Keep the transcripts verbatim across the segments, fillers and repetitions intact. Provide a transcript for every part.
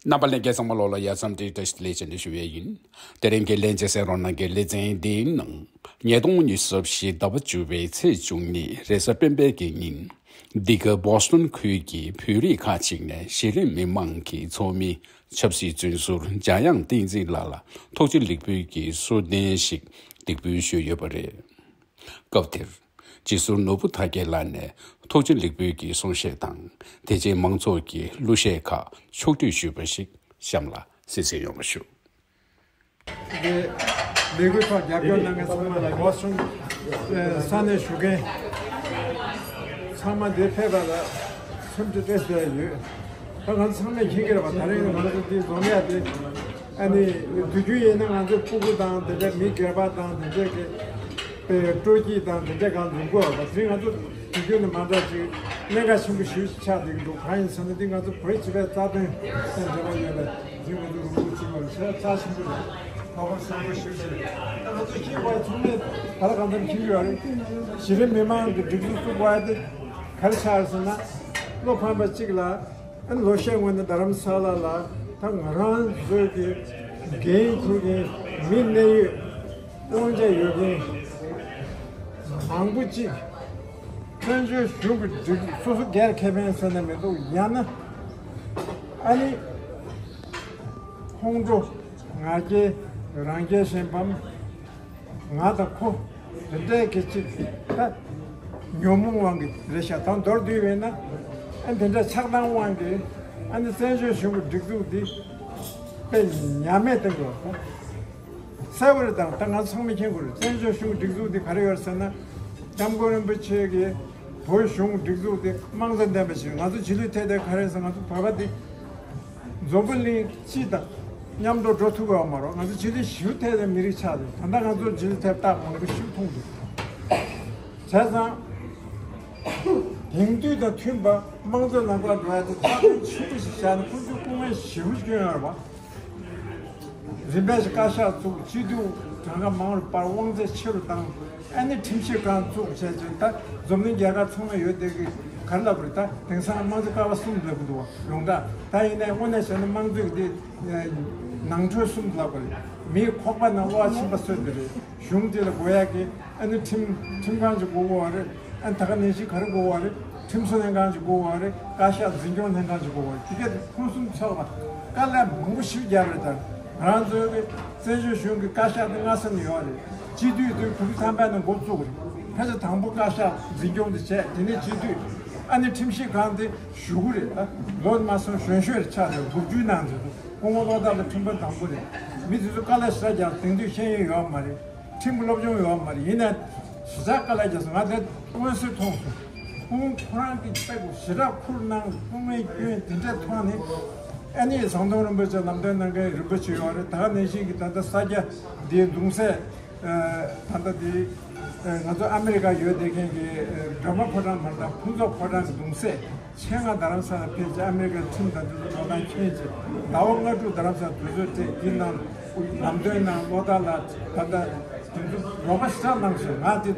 རྣམ་པ་ལྷན་རྒྱས་ཚང་མ་ལོགས་ལ་ཡ་མཚམས་འདྲི་བཀྲ་ཤིས་བདེ་ལེགས་བྱས་ནས་ཞུ་བའི་ཡིན། དེ་རིང་གི་ལྷན་རྒྱས་གསན་རོགས་གནང་གི་ལེ་ཚན་འདིའི་ནང་ཉིས་སྟོང་ཉི་ཤུ་རྩ་བཞི་ཟླ་བ་བཅུ་པའི་ཚེས་བཅུ་གཉིས་རེས་གཟའ་སྤེན་པའི་གི་ཉིན། འདི་ག་བོ་སི་ཊོན་ཁུལ་གྱི་བོད་རིགས་ཁག་ཅིག་ནས་གཞི་རིམ་མི་མང་གི་ཚོགས་མི་ཆབ་སྲིད་བཙོན་ཟུར་འཇམ་དབྱངས་བསྟན་འཛིན་ལགས་ལ་ཐུགས་རྗེ་ལེགས་འབུལ་གྱི་གསོལ་རྟེན་ཞིག་འདེགས་འབུལ་ཞུས་ཡོད་པ་རེད། སྐབས་དེར། སྤྱི་ཟུར་ནོར་བུ་དར་རྒྱས་ལགས་ནས་ཐུགས་རྗེ་ལེགས་འབུལ་གྱི་གསུང་བཤད་དང་། དེ་རྗེས་མང་ཚོགས་ཀྱི་གླུ་གཞས་ཁག་ཕྱོགས་བསྡུས་ཞུས་པ་ཞིག་གཤམ་ལ་གསན་གཟིགས་ཡོང་བ་ཞུ། ལས་འགུལ་ཐོག་རྒྱབ་སྐྱོར་གནང་མཁན་ཚང་མ་ལ་གོ་སོང་། ས་གནས་བཞུགས་མཁན་ཚང་མ་འདིར་ཕེབས་པ་ལ་འཚམས་འདྲི་བཀྲ་ཤིས་བདེ་ལེགས་ཡོད། ད་ང་ཚོ་ཚང་མས་མཁྱེན་གྱི་རེད་པ། ད་རིང་ང་ཚོ་འདི་འཛོམས་ཡ་དེ། ཨ་ནི། དུས་རྒྱུན་ཡིན་ན་ང་ཚོ་སྤུ་གུ་དང་དེ་འདྲ་མི་སྒེར་པ་དང་དེ་འདྲ་གི་པའི་སྤྲོ་སྐྱིད་དང་དེ་འདྲ་གང་འཛོམས་དགོས་པ་དེ་རིང་ང་ཚོ་དུས་རྒྱུན་ནས་མ་འདྲ་ཅིག་གནད་འགག་ཆེན་པོ་ཞིག་ཆགས་བསྡད་ཀྱི་འདུག་གང་ཡིན་ཟེར་ན་འདི་ང་ཚོ་བོད་སྤྱི་པའི་རྩ་དོན་དང་འབྲེལ་བ་ཡོད་པས་འདི་ང་ཚོ་རུ་ཁུག་ཅིག་པར་ཆེས་རྩ་ཆེན་པོ་རེད། ཁོ་བོ་བཟང་པོ་ཞིག་རེད། ད་ང་ཚོ་ཁྱེད་བར་ཚང་མས་ད་ལ་གང་འཚམ་མཁྱེན་གྱི་ཡོད་རེད། གཞི་རིམ་མི་མང་གི་སྒྲིག་འཛུགས་བཙུགས་པ་དེ་ག་རེ་ཆགས་རེད་ཟེར་ན། བློ་ཕམ་པ་གཅིག་ལ། ཨ་ནི་ལོ་ཤས་སྔོན་ནས་རྡ་རམ་ས་ལ་ལ་ད་ང་རང་ཚོའི་གི་འགན་འཁུར་མཁན་མི་གནད་ཡོད་དབང་ཆ་ཡོད་མཁན་མང་པོ་གཅིག་བཙན་བྱོལ་གཞུང་གི་སྒྲིག་སོ་སོ་སྒེར་ཁེ་ཕན་ཟེར་ན་མི་འདུག་ཡང་ན་ཨ་ནི་ཁོང་ཁྲོ་ང་རྒྱལ་རང་རྒྱལ་གཞན་ཕམ། ང་དང་ཁོ། དེ་འདྲའི་གི་ཅིག་ད། ཉོན་མོངས་དབང་གིས་རེད་ཤག་ད་མདོར་བསྡུས་པས་ན། ཨ་དེ་འདྲ་ཆགས་སྡང་དབང་གིས། ཨ་ནི་བཙན་བྱོལ་གཞུང་གི་སྒྲིག་འཛུགས་འདི། དཔེ་ཉམས་མེད་བཏང་དགོས། གསལ་པོ་རེད་དང་ད་ང་ཚོ་ཚང་མས་མཁྱེན་དགོས་རེད། བཙན་བྱོལ་གཞུང་གི་སྒྲིག་འཛུགས་འདི་ག་རེ་ཡོད་ཟེར་ན། སྐྱབས་མགོན་རིན་པོ་ཆེ་གིས་བོད་གཞུང་སྒྲིག་འཛུགས་འདི་དམངས་གཙོ་ལྡན་པ་ཞིག་ང་ཚོ་ཕྱི་ལུས་ཐེ་དེ་ག་རེ་ཟེར་ང་ཚོ་བོད་པ་འདི། འཛམ་བུ་གླིང་སྤྱི་དང་མཉམ་དུ་འགྲོ་ཐུབ་ཡོད་མ་རེད། ང་ཚོ་ཕྱི་ལུས་ཞིབ་ཐེབས་ནས་མི་རིགས་ཆགས་ཏེ་ད་ལྟ་ང་ཚོ་ཕྱི་ལུས་ཐེབས་རྟགས་མང་པོ་ཞིག་མཐོང་འདུག་བྱས་ཙང་དེང་དུས་དང་མཐུན་པ་དམངས་གཙོའི་ལམ་ཁར་འགྲོ་ཡ་དེ་རྩ་དོན་ཆེན་པོ་ཞིག་བཞག་ནས་ཁོང་ཚོས་སྐུ་ངལ་ཞེ་པོ་སྐྱོན་ཡོད་རེད་པ། རིམ་པས་ཤིག་བཀའ་ཤག་བཙུགས། སྤྱི་འཐུས་གྲངས་ཀ་མང་རུ་སྤར། དབང་ཚད་ཆེ་རུ་བཏང་། ཨ་ནི་ཁྲིམས་ཞིབ་ཁང་བཙུགས་བྱས་ཙང་ད་འཛམ་གླིང་རྒྱལ་ཁབ་ཚང་མ་ཡོད་བསྡད་ཀྱི་ག་རེ་ལབ་རེད། ད་དེང་སང་དམངས་གཙོ་ཀ་བ་གསུམ་ལབ་ཀྱི་འདུག་བ། ཡོངས་གྲགས་ད་ཡིན་ནའི་དངོས་གནས་བྱས་ན་དམངས་གཙོ་གི་དེ་ནང་ཁྲོལ་གསུམ་ལབ་དགོས་རེད། མིའི་ཁོག་པ་ནང་གློ་བ་མཆིན་པ་གསོས་འདི་རེད། གཞུང་དེ་ལ་དགོས་ཡག་གི་ཨ་ནི་ཁྲིམས་ཁྲིམས་ཁང་ཅིག་དགོས་ཀྱི་ཡོད་རེད། ཨ་ནི་ད་ག་ནང་བཞིན་ག་རེ་དགོས་ཀྱི་ཡོད་རེད། ཁྲིམས་བཟོ་ལྷན་ཁང་ཅིག་དགོས་ཀྱི་ཡོད་རེད། བཀའ་ཤག་འཛིན་སྐྱོང་ལྷན་ཁང་ཅིག་དགོས་ཀྱི་ཡོད་རེད། དེ་ག་ཕུན་སུམ་ཚོགས་པ་དཀའ་ལས་མང་པོ་ཞིག་བརྒྱབ་རེད། ད་ང་རང་ཚོའི་གི་བཙན་བྱོལ་གཞུང་གི་བཀའ་ཤག་དེ་སྔ་ས་ནས་ཡོད་རེད། སྤྱི་འཐུས་དེ་དགུ་བཅུ་ཐམ་པ་ནས་འགོ་བཙུགས་རེད། ཕལ་ཆེར་དང་པོ་བཀའ་ཤག་འཛིན་སྐྱོང་དེ་བྱས། དེ་ནས་སྤྱི་འཐུས། ཨ་ནི་ཁྲིམས་ཞིབ་ཁང་དེ་ཞུ་གི་རེད། ད་ལོ་མ་སོང་གཞོན་ཤོས་རེད། ཆགས་རེད། དགུ་བཅུའི་ནང་དེ་ཚོ་སྐུ་ངོ་བློ་བདག་ལ་ཁྲིམས་དཔོན་དང་པོ་རེད། མི་དེ་ཚོ་དཀའ་ལས་ཞེ་དྲག་རྒྱག་དེང་དུས་ཤེས་ཡོན་ཡོད་མ་རེད། ཁྲིམས་ཀྱི་སློབ་སྦྱོང་ཡོད་མ་རེད། ཡིན་ནའི་ཞེ་དྲག་དཀའ་ལས་རྒྱག་སོང་། ང་དེ་མངོན་གསལ་མཐོང་སོང་། ཁོང་ཁོ་རང་གི་དཔེ་ཞེ་དྲག་ཁུར་གནང་། སྐུ་ངལ་སྐྱོན་དེ་འདྲ་མཐོང་ནས། ཨ་ནི་ཟམ་གདོང་རིན་པོ་ཆེ་ལམ་སྟོན་གནང་མཁན་རིན་པོ་ཆེ་ཡོད་རེད། ད་ག་ནང་བཞིན་གྱི་ད་ལྟ་ས་སྐྱ་འདིའི་གདུང་སྲས། ད་ལྟ་འདི་ང་ཚོ་ཨ་མི་རི་ཀ་ཡོད་བསྡད་མཁན་གྱི་སྒྲོལ་མ་ཕོ་བྲང་མ་རེད། ད་ཕུན་ཚོགས་ཕོ་བྲང་གི་གདུང་སྲས། ཆེད་མངགས་རྡ་རམ་ས་ལ་ཕེབས་བྱས་ཨ་མི་རི་ཀའི་ཁྲིམས་དང་འདི་ཚོ་འགྲོ་སྟངས་མཁྱེན་བྱས། ཟླ་བ་ལྔ་དྲུག་རྡ་རམ་ས་ལ་དུས་ཚོད་སྤྲད། འདི་ནང་ལམ་སྟོན་གནང་། བློ་བདག་ལགས་ད་ལྟ་དེ་ཚོ་རོགས་པ་ཞེ་དྲག་གནང་སོང་། ང་དེ་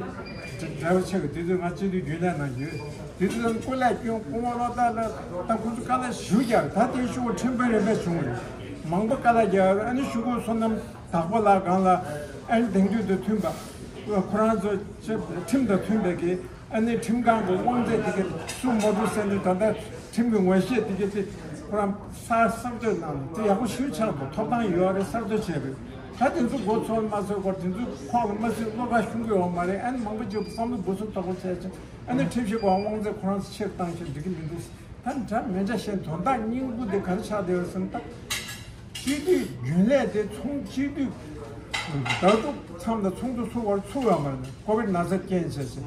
འབྲེལ་བ་ཆེ་གི་དུས་ཚོད་ང་སྤྱི་འཐུས་རྒྱུན་ལས་ནང་ཡོད། དེ་ཚོ་སྐུ་ལས་སྐྱོན། སྐུ་ངོ་བློ་བདག་ལགས་ད་ཁོང་ཚོ་དཀའ་ལས་ཞེ་པོ་རྒྱག་རེད། ད་དེ་ཤུ་གུ་ཁྲིམས་དཔོན་རེ་མེད་བྱུང་རེད། མང་པོ་དཀའ་ལས་རྒྱག་ཡོད་རེད། ཨ་ནི་ཤུ་གུ་བསོད་ནམས་དྭགས་པོ་ལགས་སྒང་ལ་ཨ་ནི་དེང་དུས་དང་མཐུན་པ་ཁོ་རང་ཚོ་ཁྲིམས་དང་མཐུན་པའི་གི་ཨ་ནི་ཁྲིམས་ཁང་གི་དབང་ཚད་དེ་ག་སུ་མ་འགྲོ་ཟེར་ནས་ད་ལྟ་ཁྲིམས་ཀྱི་ངོ་ཤེས་དེ་ག་དེ་ཁོ་རང་གསར་གསར་གཏོད་གནང་ནས་དེ་ཡག་པོ་ཞེ་པོ་ཆགས་འདུག་ཐོབ་ཐང་ཡོད་རེད། གསར་གཏོད་བྱས་པས་ད་དེ་ཚོ་མགོ་ཚོས་མ་ཚོས་སྐོར། དེ་ཚོ་ཁོག་ལ་མ་ཚུད། བློ་ཁ་ཤོང་གི་ཡོད་མ་རེད། ཨ་ནི་མང་པོ་ཅིག་བསམ་བློ་འབུ་ཚུགས་ཐོག་པོ་བྱས་ཙང་ཨ་ནི་ཁྲིམས་ཞིབ་ཁང་དབང་ཚད་ཁོ་རང་ཚོ་ཆེར་བཏང་ཞིག་འགྲིག་གི་མི་འདུག་ད་འདྲ་མི་འདྲ་བཤད། དོན་དག་སྙིང་པོ་དེ་ག་རེ་ཆགས་བསྡད་ཡོད་ཟེར་ན། ད་སྤྱི་འཐུས་རྒྱུན་ལས་དེ་ཚོང་སྤྱི་འཐུས་ཟླ་དྲུག་མཚམས་དང་ཚོགས་འདུ་ཚུགས་པར་ཚུགས་ཡོད་མ་རེད། ཀོ་བིད་ན་ཚ་རྐྱེན་བྱས་ཚེ།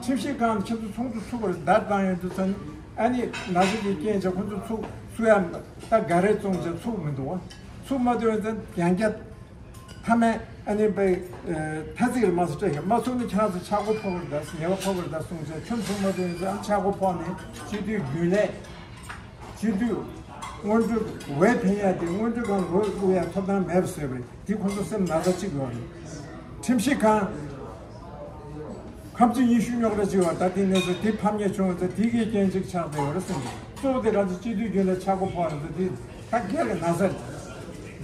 ཁྲིམས་ཞིབ་ཁང་ཁྱེད་ཚོ་ཚོགས་འདུ་ཚུགས་པར་བརྡ་བཏང་ཡོད་དུས་ཙང་ཨ་ནི་ན་ཚ་གི་རྐྱེན་བྱས་ཁོ་ཚོ་ཚུགས་ཚུགས་ཡ་ད་ག་རེ་བཙོང་བྱས་ཚུགས་མི་འདུག་བ། ཚུགས་མ་ཐུབ་ཡོད་ཙང་ཡང་བསྐྱར། མཐའ་མའི་ཨ་ནི་པའི་ཐ་ཚིག་རེ་མ་སོ་སྤྲད་ཤག་མ་ཚུགས་ན་ཁྱེད་རང་ཚོ་ཆག་སྒོ་ཕོག་གི་རེད་ད། ཉེས་པ་ཕོག་གི་རེད་ད་གསུངས་བྱས། ཁྱོད་ཚོ་མ་ཚུགས་ཡོད་ཙང་ཨ་ནི་ཆག་སྒོ་ཕོག་ནས་སྤྱི་འཐུས་རྒྱུན་ལས་སྤྱི་འཐུས་སྔོན་འགྲོ་འོས་འཕེན་ཡ་དེ་སྔོན་འགྲོ་གང་འོས་བླུག་ཡ་ཐོབ་ཐང་མེད་པ་བཟོས་པ་རེད། དེ་ཁོང་ཚོ་སེམས་ན་ཚ་གཅིག་ཡོད་རེད། ཁྲིམས་ཞིབ་ཁང་ཁམས་ཚུལ་ཉི་ཤུ་རྙོག་དྲ་ཅིག་ཡོད་ད། དེ་གནས་ཚུལ་དེ་ཕམ་ཉེས་བྱུང་བ་ཚེ་དེ་གའི་རྐྱེན་གཅིག་ཆགས་བསྡད་ཡོད་རེད་གསུངས་འདུག་གཙོ་བོ་དེ་ག་ཚོད་སྤྱི་འཐུས་རྒྱུན་ལས་ཆག་སྒོ་ཕོག་རེད་ད། དེ་ ད་སྒེར་གྱི་ན་ཚ་རེད།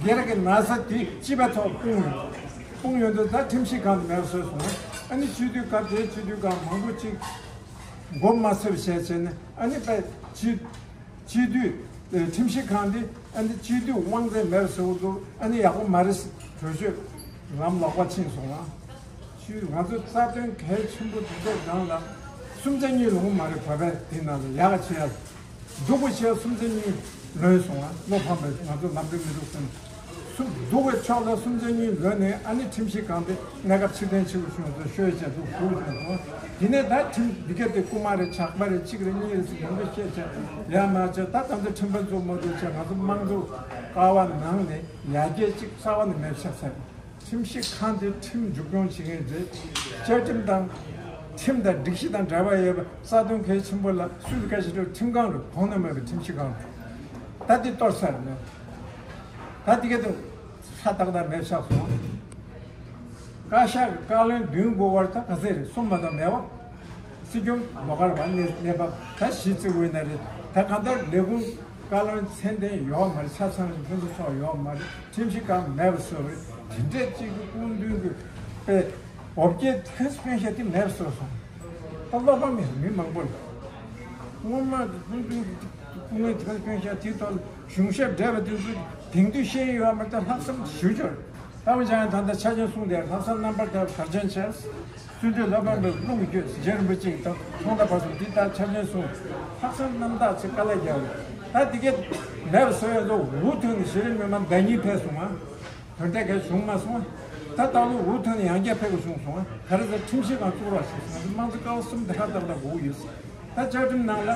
སྒེར་གྱི་ན་ཚ་དེ་སྤྱི་པའི་ཐོག་སྤུངས་ཡོད། སྤུངས་ཡོད་དུས་ད་ཁྲིམས་ཞིབ་ཁང་དུ་མེད་པ་བཟོས་སོང་། ཨ་ནི་སྤྱི་འཐུས་སྐབས་དེའི་སྤྱི་འཐུས་སྒང་མང་པོ་ཅིག་མགོ་མ་ཚོས་བྱས་བྱས་ནས། ཨ་ནི་པས་སྤྱི་སྤྱི་འཐུས་ཁྲིམས་ཞིབ་ཁང་འདི་ཨ་ནི་སྤྱི་འཐུས་དབང་ཚད་མེད་པ་བཟོས་འདུག་ཨ་ནི་ཡག་པོ་མ་རེད། གྲོས་ཆོད་ལམ་ལོག་པ་ཕྱིན་སོང་ང་། ཅིག་ང་ཚོ་རྩ་དོན་གལ་ཆེན་པོ་འདི་ཚོ་སྒང་ལ་སུམ་ཆ་གཉིས་ལོངས་མ་རེད། བོད་པའི་འདི་ནང་ལ་ཡག་ག་བྱེད་ཡ། སྡུག་པོ་ཆེ་སུམ་ཆ་གཉིས་ལོན་སོང་ང་། བློ་ཕམ་པའི་ང་ཚོ་ལམ་འགྲོ་མི་འདུག་སེམས། སུམ་སྡུག་པའི་ཕྱོགས་ལ་སུམ་ཆ་གཉིས་ལོན་ནས། ཨ་ནི་ཁྲིམས་ཞིབ་ཁང་དེ་གནས་སྐབས་ཕྱིར་འཐེན་བྱེད་དགོས་བྱུང་ཚོ་ཤོད་བྱས་འདུག་ཞུ་བྱུང་སོང་། དེ་ནས་ད་ཁྲིམས་འདི་ག་དེ་རྐུ་མ་རེད། ཇག་པ་རེད། གཅིག་རེད། གཉིས་རེད་ཟེར་མང་པོ་བཤད་བྱས། ཡ་མ་བྱས། ད་ད་ཚོ་ཁྲིམས་པ་འཛུགས་མ་འཛུགས་བྱས། ང་ཚོ་དམངས་གཙོ་ཀ་བ་ནང་ནས་ཡར་རྒྱས་གཅིག་རྩ་བ་ནས་མེད་ཆགས་ཚར། ཁྲིམས་ཞིབ་ཁང་དེ་ཁྲིམས་མཇུག་སྐྱོང་བྱེད་མཁན་རེད། བཅའ་ཁྲིམས་དང་། ཁྲིམས་དང་སྒྲིག་གཞི་དང་འབྲེལ་བ་ཡོད་པ། རྩ་དོན་གལ་ཆེན་པོ་ལ་སུས་བཀའ་ཞིག་སྤྲད། ཁྲིམས་ཁང་རུ་གོང་ན་མེད་པའི་ཁྲིམས་ཞིབ་ཁང་རུ། ད་དེ་གཏོར་ཚར་ནས། ད་དེ་ག་དུ་ཧྲ་ཏག་ཏག་མེད་ཆགས་སོང་། བཀའ་ཤག་གི་བཀའ་བློན་བདུན་དགོས་པར་ད་ག་ཚད་རེད། གསུམ་མ་གཏོགས་མེད་པ། སྲིད་སྐྱོང་ལོགས་ཀར་བ་གནས་གནས་བབ་ད་གཞི་བརྩི་དགོས་ན་རེད། ད་གང་ལྟར་ལས་ཁུངས་བཀའ་བློན་མཚན་ལྡན་ཡོད་མ་རེད། ཆ་ཚང་ཕུན་སུམ་ཚོགས་ཡོད་མ་རེད། ཁྲིམས་ཞིབ་ཁང་མེད་པ་བཟོས་པ་རེད། དེ་འདྲས་གཅིག་གི་སྐུ་མདུན་གྱི་པའི་འོ་བརྒྱལ་ཐེངས་སྐྱོན་ཤ་དེ་མེད་པ་བཟོས་སོང་། ད་བློ་ཕམ་མེད་མི་མང་པོ་ལ། སྔོན་མ་གི་སྐུ་མདུན་གྱི་སྐུ་ངལ་དེ་ག་སྐྱོན་ཤ་དེའི་ཐོག་ལ་གཞུང་ཞབས་བགྲེས་པ་དེ་ཚོ་དེང་དུས་ཤེས་ཡོད་མ་རེད། ད་ལྷག་བསམ་ཞུ་ཆོག་རེད། ཨ་བུ་ཅག་ཡང་ད་ལྟ་ཆ་རྐྱེན་གསུངས་ཏེ། ལྷག་བསམ་རྣམ་པར་དག་གར་ཆེན་ཆེ། བརྩོན་འགྲུས་ལྷ་བསམ་པའི་རླུང་གིས་བསྐྱོད། རྗེ་རིན་པོ་ཆེ་ཡི་ཐོག་ཐོག་མཐའ་བར་གསུམ་འདི་ལྟར་ཆ་རྐྱེན་གསུངས། ལྷག་བསམ་རྣམ་དག་ཚེ་དཀའ་ལས་རྒྱག་རེད། ད་འདི་གས་མེད་པ་བཟོ་ཡ་ཚོ་འུ་ཐོན་ནས་གཞི་རིམ་མི་མང་ཟླ་ཉིན་ཕེབས་སོང་ང་། དོན་དག་གས་བྱུང་མ་སོང་ང་། ད་ལྟ་ལོ་འུ་ཐོན་ནས་ཡང་བསྐྱར་ཕེབས་དགོས་བྱུང་སོང་ང་། ག་རེ་ཟེར། ཁྲིམས་ཞིབ་ཁང་བཙུགས་རོགས་ཞེས་སོང་ང་། དམངས་གཙོ་ཀ་བ་གསུམ་དེ་ཧ་ཏག་ཏག་དགོས་ཀྱི་ཡོད། ད་བཅའ་ཁྲིམས་ནང་ལ་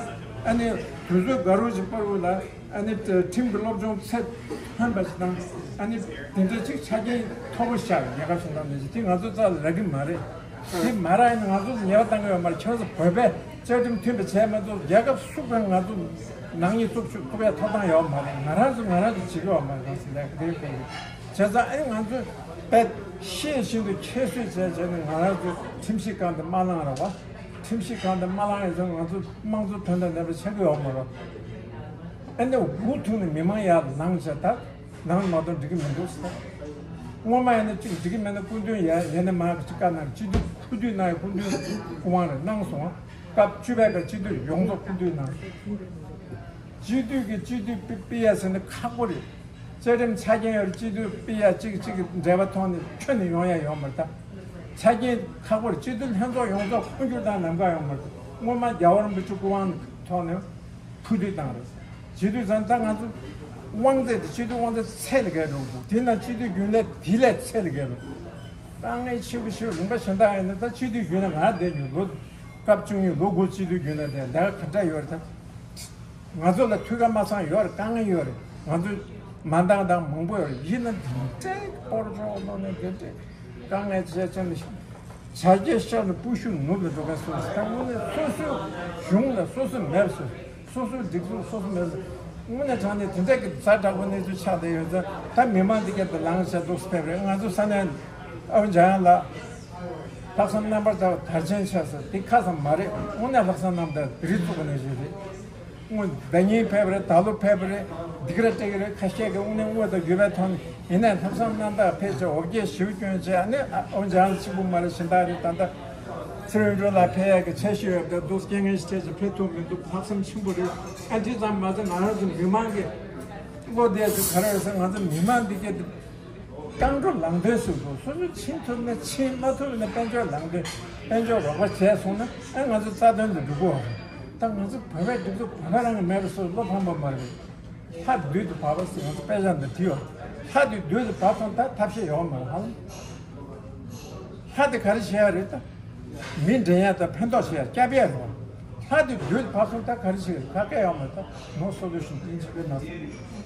ཨ་ནི་དུས་ཚོད་དགའ་རོགས་ཀྱི་པར་འུ་ལ་ཨ་ནི་ཁྲིམས་ཀྱི་སློབ་སྦྱོང་ཚད་ལོན་པ་ཞིག་དང་། ཨ་ནི་དེ་འདྲ་ཅིག་ཆ་རྐྱེན་མཐོ་པོ་བཞག་རྒྱལ་ཁབ་གཞན་དག་ནས་ཅིག་དེ་ང་ཚོ་རྩ་ལ་རག་གི་མ་རེད། དེ་མ་རག་ཡིན་ན་ང་ཚོ་ཉེས་པ་བཏང་གི་ཡོད་མ་རེད། ཁྱེད་ཚོ་བོད་པས་བཅའ་ཁྲིམས་མཐུན་པ་བྱས་མ་གཏོགས། རྒྱལ་ཁབ་སུ་གང་ང་ཚོ་ནག་ཉེས་བཙུགས་ཆོག་ཐུབ་ཡ་ཐོབ་ཐང་ཡོད་མ་རེད། ང་རང་ཚོ་ང་རང་ཚོ་བྱེད་ཀྱི་ཡོད་མ་རེད། ང་ཚོ་ལས་ཀ་དེ་ཡོད་མ་རེད། བྱས་ཙང་ཨ་ནི་ང་ཚོས་དཔེ་ཤེས་བཞིན་དུ་ཁྱད་གསོད་བྱས་བྱས་ནས་ང་རང་ཚོའི་ཁྲིམས་ཞིབ་ཁང་དུ་མ་ལངས་ར་བ། ཁྲིམས་ཞིབ་ཁང་དུ་མ་ལངས་ཡིན་ཙང་ང་ཚོ་དམངས་གཙོ་དོན་དང་ལྡན་པ་ཆགས་ཀྱི་ཡོད་མ་རེད། ཨ་ནི་འུ་ཐུག་ནས་མི་མང་ཡར་ལངས་བྱས། ད་ལངས་མ་གཏོགས་འགྲིག་གི་མི་འདུག་ཟེར། སྔོན་མ་ཡིན་ན་གཅིག་འགྲིག་གི་མེད་ན་སྐུ་མདུན་ཡར་ཡར་ནས་མར་གཅིག་བཀའ་གནང་། སྤྱི་འཐུས་ཕུད་འདུས་གནང་ཡ། སྐུ་མདུན་སྐུ་དབང་རེད་གནང་སོང་། སྐབས་བཅུ་པའི་སྐབས་སྤྱི་འཐུས་ཡོངས་རྫོགས་ཕུད་འདུས་གནང་། སྤྱི་འཐུས་ཀྱི་སྤྱི་འཐུས་ཕུད་ཕུད་ཡ་ཟེར་ན་ཁག་པོ་རེད། བཅའ་ཁྲིམས་ཆ་རྐྱེན་ཡོད་རེད། སྤྱི་འཐུས་ཕུད་ཡ་གཅིག་གཅིག་གི་འབྲེལ་བ་ཐོག་ནས་ཁྱོན་ནས་ཡོང་ཡ་ཡོད་མ་རེད། ད་ཆ་རྐྱེན་ཁག་པོ་རེད། སྤྱི་འཐུས་ལྷན་ཚོགས་ཡོངས་རྫོགས་འཕོ་འགྱུར་བཏང་ལམ་ཁ་ཡོད་མ་རེད། སྔོན་མ་རྒྱལ་བ་རིན་པོ་ཆེ་སྐུ་དབང་ཐོག་ནས་ཕུད་འདུས་བཏང་རེད། བྱེད་དུས་ཙང་ད་ང་ཚོ་དབང་ཚད་དེ་སྤྱི་འཐུས་དབང་ཚད་ཚད་ལས་བརྒལ་འགྲོ་གི་འདུག་དེས་ན་སྤྱི་འཐུས་རྒྱུན་ལས་དེ་ལས་ཚད་ལས་བརྒལ་འགྲོ། དཀའ་ངལ་ཆེ་པོ་ཞིག་ལུང་པ་གཞན་དག་ཡིན་ན། ད་སྤྱི་འཐུས་རྒྱུན་ལས་ང་བསྡད་མྱོང་། ལོ་སྐབས་བཅུ་གཉིས་ལོ་དགུ་སྤྱི་འཐུས་རྒྱུན་ལས་བསྡད། ལས་ཀ་ག་འདྲ་ཡོད་རེད། ད་ང་ཚོ་ལ་འཐུས་ཀ་མ་ཚང་ཡོད་རེད། དཀའ་ངལ་ཡོད་རེད། ང་ཚོ་མ་འདང་འདང་མང་པོ་ཡོད་རེད། ཡིན་ན་དེ་འདྲའི་སྤོར་ཆོག་ལོ་ནས་དེ་འདྲའི་དཀའ་ངལ་བྱས་བྱས་ནས། བྱ་རྒྱལ་ཤར་ནས་སྤུ་ཤུ་ནུབ་ལ་འགྲོ་མཁན་སོ་སོ། ད་དངོས་གནས་སོ་སོའི་གཞུང་ལ་སོ་སོ་མེད་པ་བཟོས། སོ་སོའི་སྒྲིག་འཛུགས་སོ་སོ་མེད་པ། དངོས་གནས་དྲང་གནས་དེ་འདྲ་གི་ཛ་དྲག་པོ་གནས་ཚུལ་ཆགས་བསྡད་ཡོད་ཙང་། ད་མི་མང་འདི་ག་དེ་ལངས་བྱས་འདུག་སེ་ཕེབས་རེད། ང་ཚོ་ས་གནས་ཨ་བུ་འཇམ་དབྱངས་ལགས་ལྷག་བསམ་རྣམ་པར་དག་དར་ཆེན་ཆེ་ཟེར་དེ་ཁ་ཙམ་མ་རེད། དངོས་གནས་ལྷག་བསམ་རྣམ་དག་རི་བཙུགས་པ་ནང་བཞིན་རེད། དངོས་ཟླ་ཉིན་ཕེབས་རེད། ད་ལོ་ཕེབས་རེད། སྡིགས་ར་སྤྲད་ཀྱི་རེད། ཁ་ཤས་ཀྱིས་དངོས་གནས་དངོས་དང་བརྒྱུད་པའི་ཐོག་ནས། ཡིན་ནའི་ལྷག་བསམ་རྣམ་དག་ཕེབས་བྱས་འོ་བརྒྱལ་ཞེ་པོ་བསྐྱོན་བྱས། ཨ་ནི་ཨ་ཨོ་འཇང་གཅིག་པུ་མ་རེད། གཞན་དག་རེད། ད་ལྟ་ཚེ་རིང་སྒྲོལ་ལགས་ཕེབས་ཡག་གི་འཆར་གཞི་ཡོད་པ་དེ་འདུག་རྐྱེན་ངན་ཞིག་འཕྲད་ཅིང་ཕེབས་ཐུབ་མི་འདུག་ལྷག་བསམ་ཆེན་པོ་རེད། ཨ་འདི་ཙམ་མ་ཟད་ང་རང་ཚོ་མི་མང་གི་བློ་བདེ་ཅིག་ག་རེ་རེད་ཟེར། ང་ཚོ་མི་མང་འདི་གས་རྐང་བྲོ་ལངས་དོན་སུ་འདུག་སོ་སོ་ཕྱིན་ཐུབ་ན་ཕྱིན། མ་ཐུབ་ན་དཔལ་འབྱོར་ལངས་དོན། དཔལ་འབྱོར་རོགས་པ་བྱས་སོང་ན། ཨ་ང་ཚོ་རྩ་དོན་དུ་འགྲོ་གི་ཡོད་རེད། ད་ང་ཚོ་བོད་པའི་སྒྲིག་འཛུགས་བོད་པ་རང་གི་མེད་པ་སོ་བློ་ཕམ་པ་མ་རེད། ལྷ་བདུད་དུ་བབས་པ་ཟེར་ང་ཚོ་དཔེ་ཆ་འདི་བྲིས་ཡོད། ལྷ་དེ་བདུད་དུ་བབས་སོང་། ད་ཐབས་ཤེས་ཡོད་མ་རེད་ཧ་ལམ། ལྷ་དེ་ག་རེ་བྱེད་ཡ་རེད། ད་མི་འདྲེན་ཡ་དང་ཕན་ཐོགས་བྱེད་ཡ་སྐྱབས་ཡ་རེད་བ། ལྷ་དེ་བདུད་དུ་བབས་སོང་། ད་ག་རེ་བྱེད་ཡ་རེད། ལྷ་སྐལ་ཡོད་མ་རེད། ད་no solution ཨིན་ཇི་སྐད་ན།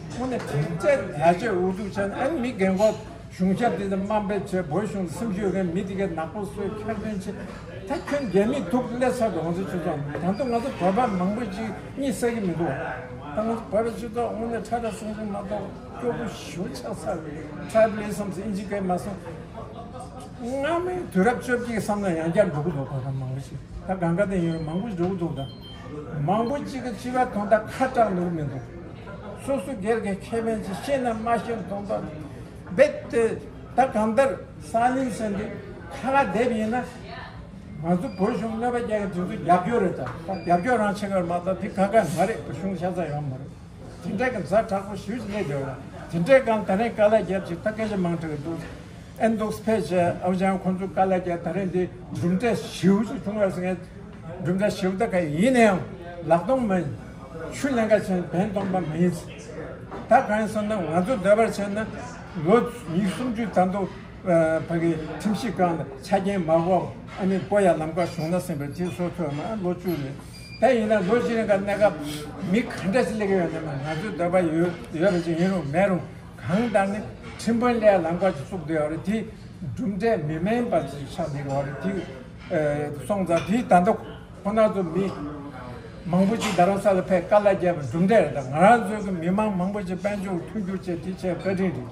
དངོས་གནས་དྲིན་ཆེ་ལ་ཆེ་འུ་ཐུག་ཆེ་ན། ཨ་ནི་མི་རྒན་གོག་གཞུང་ཞབས་དེ་ཚོ་དམའ་འབེབས་བྱས། བོད་གཞུང་ལ་སེམས་ཤུགས་ཡོད་མཁན་མི་དེ་གས་ནག་པོ་བཟོས་ཁྱབ་སྟོན་བྱས། ད་ཁྱོད་རྒྱ་མིས་ཐུག་སླེབས་ཚར་འགྲོ། ང་ཚོ་ཆུ་ཚོད་ད་དུང་ང་ཚོ་བོད་པ་མང་པོ་ཅིག་གཉིད་སད་ཀྱི་མི་འདུག་ད་ང་ཚོ་བོད་པའི་སྤྱི་ཚོགས་དངོས་གནས་ཁྲ་ཁྲ་སིང་སིང་མ་གཏོགས་སྐྱོ་པོ་ཞེ་པོ་ཆགས་ཚར་རེད། Tribalism ཟེར་ཨིན་ཇི་སྐད་མ་སོང་། སྔ་མོའི་དུས་རབས་བཅོ་བརྒྱད་ཀྱི་བསམ་བློ་ཡང་བསྐྱར་འགྲོ་གི་འདུག་བོད་པ་མང་པོ་ཞིག་ད་གང་ག་དེ་ཡིན་རུང་མང་པོ་འགྲོ་གི་འདུག་ད་མང་པོ་ཅིག་གི་སྤྱི་པའི་དོན་དག་ཁ་གྲག་ནོར་མི་འདུག་སོ་སོ་སྒེར་གྱི་ཁེ་ཕན་ཅིག་ཤེས་ན་མ་ཤེས་མདོག་མདོག་རྦད་དེ། ད་གང་ལྟར་ས་གླིང་ཟེར་འདི་ཁ་ཁ་བསྡད་པ་ཡིན་ན། ང་ཚོ་བོད་གཞུང་གནོད་པ་རྒྱག་མཁན་དེ་ཚོ་རྒྱབ་སྐྱོར་རེད། ད་ད་རྒྱབ་སྐྱོར་རང་བྱེད་ཀྱི་རེད་མ་གཏོགས་དེ་ཁ་ཁ་མ་རེད། བོད་གཞུང་ཤ་ཚ་ཡོད་མ་རེད། དེ་འདྲ་གི་ཛ་དྲག་པོ་ཞེ་པོ་ཅིག་སླེབས་བསྡད་ཡོད་རེད། དེ་འདྲའི་སྒང་ད་རིང་དཀའ་ལས་རྒྱབ་ཅིག་ད་སྐད་ཆ་མང་དྲགས་འདུག་ཨེ་འདུག་ཕལ་ཆེར་ཨ་ཅང་ཁོང་ཚོ་དཀའ་ལས་རྒྱབ། ད་རིང་འདི་གྲུབ་འབྲས་ཞེ་པོ་ཅིག་བྱུང་བ་ཟེར་མཁན། གྲུབ་འབྲས་ཞེ་པོ་ད་ག་ཡིན་ན་ཡང་ལག་སྟོང་མ་ཡིན། ཆུ་ལེན་ག་ཕྱིན་བན་སྟོང་པ་མ་ཡིན། ད་གང་ཡིན་ཟེར་ན་ང་ཚོ་འདོད་པར་བྱས་ན་ལོ་ཉི་ཤུ་སུམ་ཅུ་ད་དུང་ཕ་གི་ཁྲིམས་ཞིབ་ཁང་ལ་ཆ་རྐྱེན་མ་དགོས། ཨ་ནི་བསྐོ་ཡ་ལམ་ཁ་བྱུང་ན་ཟིན་པ་དེ་སོ་ཐོས་མ་ལོ་བཅུ་རེད། ད་ཡིན་ན་ལོ་བཞི་རིང་ག་གནས་སྐབས་མི་ག་འདྲ་ཞིག་སླེབས་ཀྱི་ཡོད་ན་མ། ང་ཚོའི་འདོད་པ་ཡོད་ཡོད་པ་ཞིག་ཡིན་རུང་མེད་རུང་། གང་ལྟར་ནི་ཁྲིམས་དཔོན་ལས་ལམ་ཁ་ཅིག་བཙུགས་བསྡད་ཡོད་རེད། དེ་གྲུབ་འབྲས་མི་དམན་པ་ཅིག་ཆགས་བསྡད་ཡོད་རེད། དེ་ཨེ་སོང་ཙང་དེ་ད་ལྟ་ཁོ་ན་ཚོ་མི་མང་པོ་ཅིག་རྡ་རམ་ས་ལ་ཕེབས་དཀའ་ལས་བརྒྱབ་པའི་གྲུབ་འབྲས་རེད། ད་ང་རང་ཚོའི་གི་མི་མང་མང་པོ་ཅིག་དཔལ་འབྱོར་མཐུན་འགྱུར་བྱས་དེ་བྱས་བཀའ་དྲིན་རེད།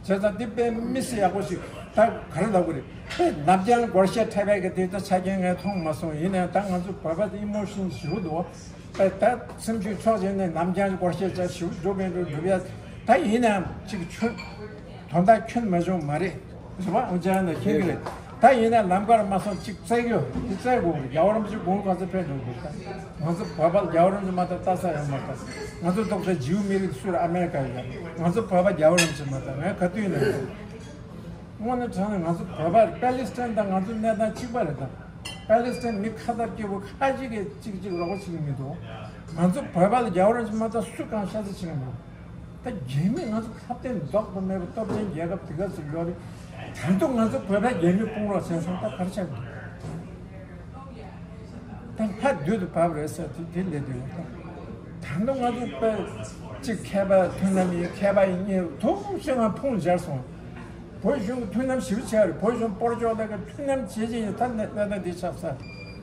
བྱས་ཙང་དེ་དཔེ་མི་སྲིད་ཡག་པོ་ཞིག་ད་ག་རེ་ལབ་དགོས་རེད། དཔེ་ནམ་རྒྱང་སྒོར་གཞས་འཁྲབ་པའི་གི་དེ་ད་ཆ་རྐྱེན་ངས་མཐོང་མ་སོང་། ཡིན་ནའང་ད་ང་ཚོ་བོད་པ་དེ་ཨི་མོ་ཤན་ཞེ་པོ་འདུག་ད་ད་སེམས་ཤུགས་ཆོག་བྱས་ནས་ནམ་རྒྱང་སྒོར་གཞས་བྱ་ཞེ་པོ་འགྲོ་མཁན་འགྲོ་འགྲུབ་ཡ། ད་ཡིན་ནའང་ཅིག་ཁྱོན་དོན་དག་ཁྱོན་མ་བྱུང་མ་རེད། རེད་བ། ཨང་ཅང་ནས་མཁྱེན་གི་རེད། ད་ཡིན་ན་ལམ་ཁར་མ་སོང་ཅིག་བཙལ་གི་ཡོད། དེ་བཙལ་དགོས་གི་རེད། རྒྱལ་བ་རིན་པོ་ཆེ་དགུང་ག་ཚོད་ཕེབས་འགྲོ་གི་རེད། ད་ང་ཚོ་བོད་པ་རྒྱལ་བ་རིན་པོ་ཆེ་མ་གཏོགས་ལྟ་ས་ཡོད་མ་རེད། ད་ང་ཚོ་ཏོག་ཙམ་ཇིའུ་མི་རིགས་སུ་རེད། ཨ་མེ་རི་ཀ་ཡོད། ང་ཚོ་བོད་པ་རྒྱལ་བ་རིན་པོ་ཆེ་མ་གཏོགས་ངས་ག་དུས་ནས་དངོས་གནས་དྲང་གནས་ང་ཚོ་བོད་པ་པེ་ལི་སི་ཐན་དང་ང་ཚོ་གནས་སྟངས་གཅིག་པ་རེད། ད་པེ་ལི་སི་ཐན་མི་ཁ་ཐབས་སྐྱོ་པོ་ཁ་ཅིག་གིས་གཅིག་གཅིག་རོགས་པ་བྱེད་ཀྱི་མི་འདུག་ང་ཚོ་བོད་པ་ལ་རྒྱལ་བ་རིན་པོ་ཆེ་མ་གཏོགས་སུ་གང་ཤ་ཚ་བྱེད་ཀྱི་མི་འདུག་ད་རྒྱ་མི་ང་ཚོ་ཁ་གཏད་ལྡོག་ཏུ་མེད་པའི་སྟོབས་ཆེན་རྒྱལ་ཁབ་དེ་ག་ཚོད་ཡོད་རེད། ད་དུང་ང་ཚོ་བོད་པས་རྒྱ་མི་དཔུང་རོགས་བྱས་སོང་། ད་ག་རེ་ཆགས་འདུག་ད་ལྷ་བདུད་དུ་བབས་རེད་ཟེར་དེ་དེ་ལས་དེ་ཡོད། ད་ད་དུང་ང་ཚོ་དཔེ་གཅིག་མཁས་པ་མཐུན་ལམ་ཡིན། མཁས་པ་ཡིན་གཉིས་ཐུག་ཤེས་ང་ཕུང་སྦྱར་སོང་། བོད་གཞུང་གི་མཐུན་ལམ་ཞེ་པོ་ཆེ་རེད། བོད་གཞུང་སྤོར་ཆོག་ལས་ཀ་མཐུན་ལམ་བྱེད་བྱེད་ཡིན། ད་གནས་གནས་སྟངས་འདི་ཆགས་ཚར།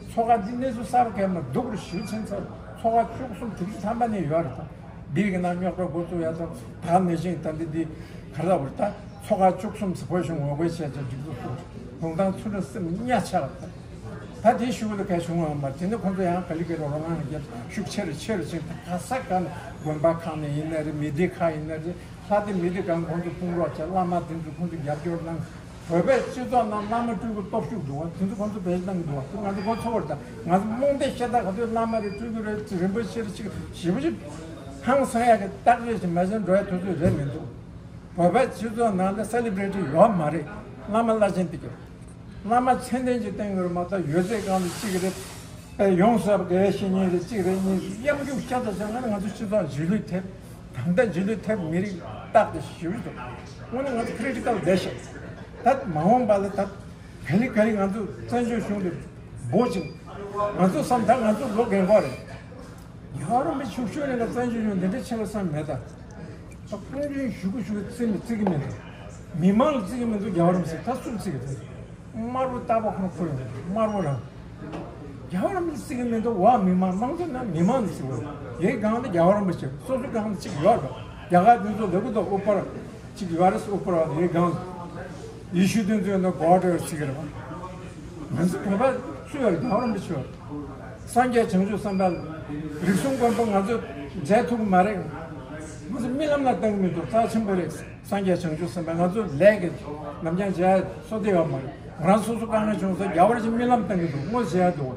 ཚོགས་ཁག་འདི་གནས་ཚུལ་གསར་པ་གས་མ་སྡུག་རུ་ཞེ་པོ་ཕྱིན་ཚར། ཚོགས་ཁག་བཅུ་གསུམ་དྲུག་ཅུ་ཐམ་པ་ནས་ཡོད་རེད། ད་སྦིར་གི་ནང་རྙོག་དྲ་འགོ་བཙུགས་ཡ་ད་ད་ནས་བཞིན་ད་འདི་འདི་ག་རེ་ལབ་རེད། ད་ཚོགས་ཁག་བཅུ་གསུམ་ཟེར་བོད་གཞུང་ངོ་རྒོལ་བྱས་བྱས་སྒྲིག་འཛུགས་སུ་ལུང་ཐང་ཚུར་ལ་སེམས་གཉའ་ཆགས་རེད། ད་དེའི་ཤུགས་ལ་གས་བྱུང་བ་མ་རེད། དེ་ནས་ཁོང་ཚོ་ཡང་ག་ལི་གི་རོ་རོ་ངང་ལ་རྒྱབ་ཤུགས་ཆེ་རུ་ཆེ་རུ་ཕྱིན། ད་ག་ས་ག་ནས་དགོན་པ་ཁག་ནས་ཡིན་ན་རེད། མི་སྡེ་ཁག་ཡིན་ན་རེད། ལྷ་སྡེ་མི་སྡེ་གང་ཁོང་ཚོ་དཔུང་རོགས་བྱས། བླ་མ་དེ་ཚོ་ཁོང་ཚོ་རྒྱབ་སྐྱོར་གནང་། བོད་པའི་སྤྱི་ཚོགས་ནང་བླ་མ་སྤྲུལ་སྐུ་སྟོབས་ཤུགས་འདུག་བ། དེ་ཚོ་ཁོང་ཚོ་བེད་སྤྱོད་གནང་གི་འདུག་བ། ང་ཚོ་མགོ་ཚོས་པ་རེད། ད་ང་ཚོ་རྨོངས་དད་ཤ་སྟག་ག་དུས་བླ་མ་རེད། སྤྲུལ་སྐུ་རེད། རིན་པོ་ཆེ་རེད། ཅིག་ཞེ་པོ་ཅིག་ཧང་སང་ཡ་གི་རྟགས་རེད་ཅིག་མ་བྱན་འགྲོ་ཡ་དུས་ཚོད་རེད་མི་འདུག་བོད་པའི་སྤྱི་ཚོགས་ནང་ལ་སེ་ལི་བྷི་རི་ཊི་ཡོད་མ་རེད། བླ་མ་བླ་ཆེན་དེ་གི་བླ་མ་མཚན་ལྡན་ཅིག་བསྟེན་དགོས་རེད་མ་གཏོགས། ཡོད་ཚད་གང་དུ་གཅིག་རེད། ཨེ་ཡོངས་སུ་དགའ་བའི་བཤེས་གཉེན་རེད། གཅིག་རེད་གཉིས་རེད། གཡམ་རྒྱུག་ཤ་ཚ་བྱས་ན་ང་ཚོ་སྤྱི་ཚོགས་རྗེས་ལུས་ཐེབས། ད་ལྟ་རྗེས་ལུས་ཐེབས་མི་རིགས་རྟག་ཏུ་ཞེ་པོ་འདུག་དངོས་གནས་ང་ཚོ་ཁི་རི་ཊི་ཀལ་བསྡད་ཤག་ད་མ་འོངས་པ་ལ་ད་ག་ལེ་ག་ལེ་ང་ཚོ་བཙན་བྱོལ་གཞུང་དུ་འབོ་ཅིང་། ང་ཚོ་བསམ་ད་ང་ཚོ་ལོ་རྒན་གོག་རེད། རྒྱལ་བ་རིན་པོ་ཆེ་ཤུགས་ཤུགས་ནས་བཙན་བྱོལ་གཞུང་འདི་འདྲ་ཆེ་བ་བསམ་མེད་ད། ད་སྐུ་མདུན་ཞུ་གི་ཞུ་གི་བརྩི་མི་བརྩི་གི་མི་འདུག་མི་མང་ལ་བརྩི་གི་མི་འདུག་རྒྱལ་བ་རིན་པོ་ཆེ་ད་སུ་བརྩི་གི་འདུག་དམར་པོ་རྟག་པ་ཁོང་ཁུར་ཡོང་དམར་པོ་རང་། རྒྱལ་བ་རིན་པོ་ཆེ་བརྩི་གི་མི་འདུག་བ། མི་མང་དམངས་གཙོ་ན་མི་མང་ལ་བརྩི་དགོས། ཡའི་སྒང་ལ་རྒྱལ་བ་རིན་པོ་ཆེ། སོ་སོའི་སྒང་ལ་གཅིག་ཡོད་རེད། རྒྱ་གར་དེ་ཚོ་ལ་གུ་དོག་ཨུ་པར་གཅིག་ཡོད་རེད། ཨུ་པར་བ་ཡའི་སྒང་ལ་ཡེ་ཤུ་དེ་ཚོའི་ནང་གོ་བ་བྲལ་བར་བརྩི་གི་རེད་བ། ང་ཚོ་བོད་པ་སུ་ཡོད་རེད། རྒྱལ་བ་རིན་པོ་ཆེ་ཡོད་རེད། སངས་རྒྱས་བྱང་ཆུབ་སེམས་དཔའ་རིགས་གསུམ་མགོན་པོ་ང་ཚོ་མཇལ་ཐུབ་ཀྱི་མ་རེད། ང་ཚོ་རྨི་ལམ་ལ་བཏང་གི་མི་འདུག་རྩ་ཆེན་པོ་རེད། སངས་རྒྱས་བྱང་ཆུབ་སེམས་དཔའ་ང་ཚོ་ལས་ཀྱི་ནམ་རྒྱང་མཇལ་སོ་དེ་ཡོད་མ་རེད། ང་རང་སོ་སོ་དཀའ་ངལ་བྱུང་ས་རྒྱལ་བ་རིན་པོ་ཆེ་རྨི་ལམ་བཏང་གི་འདུག་དངོས་མཇལ་འདུག་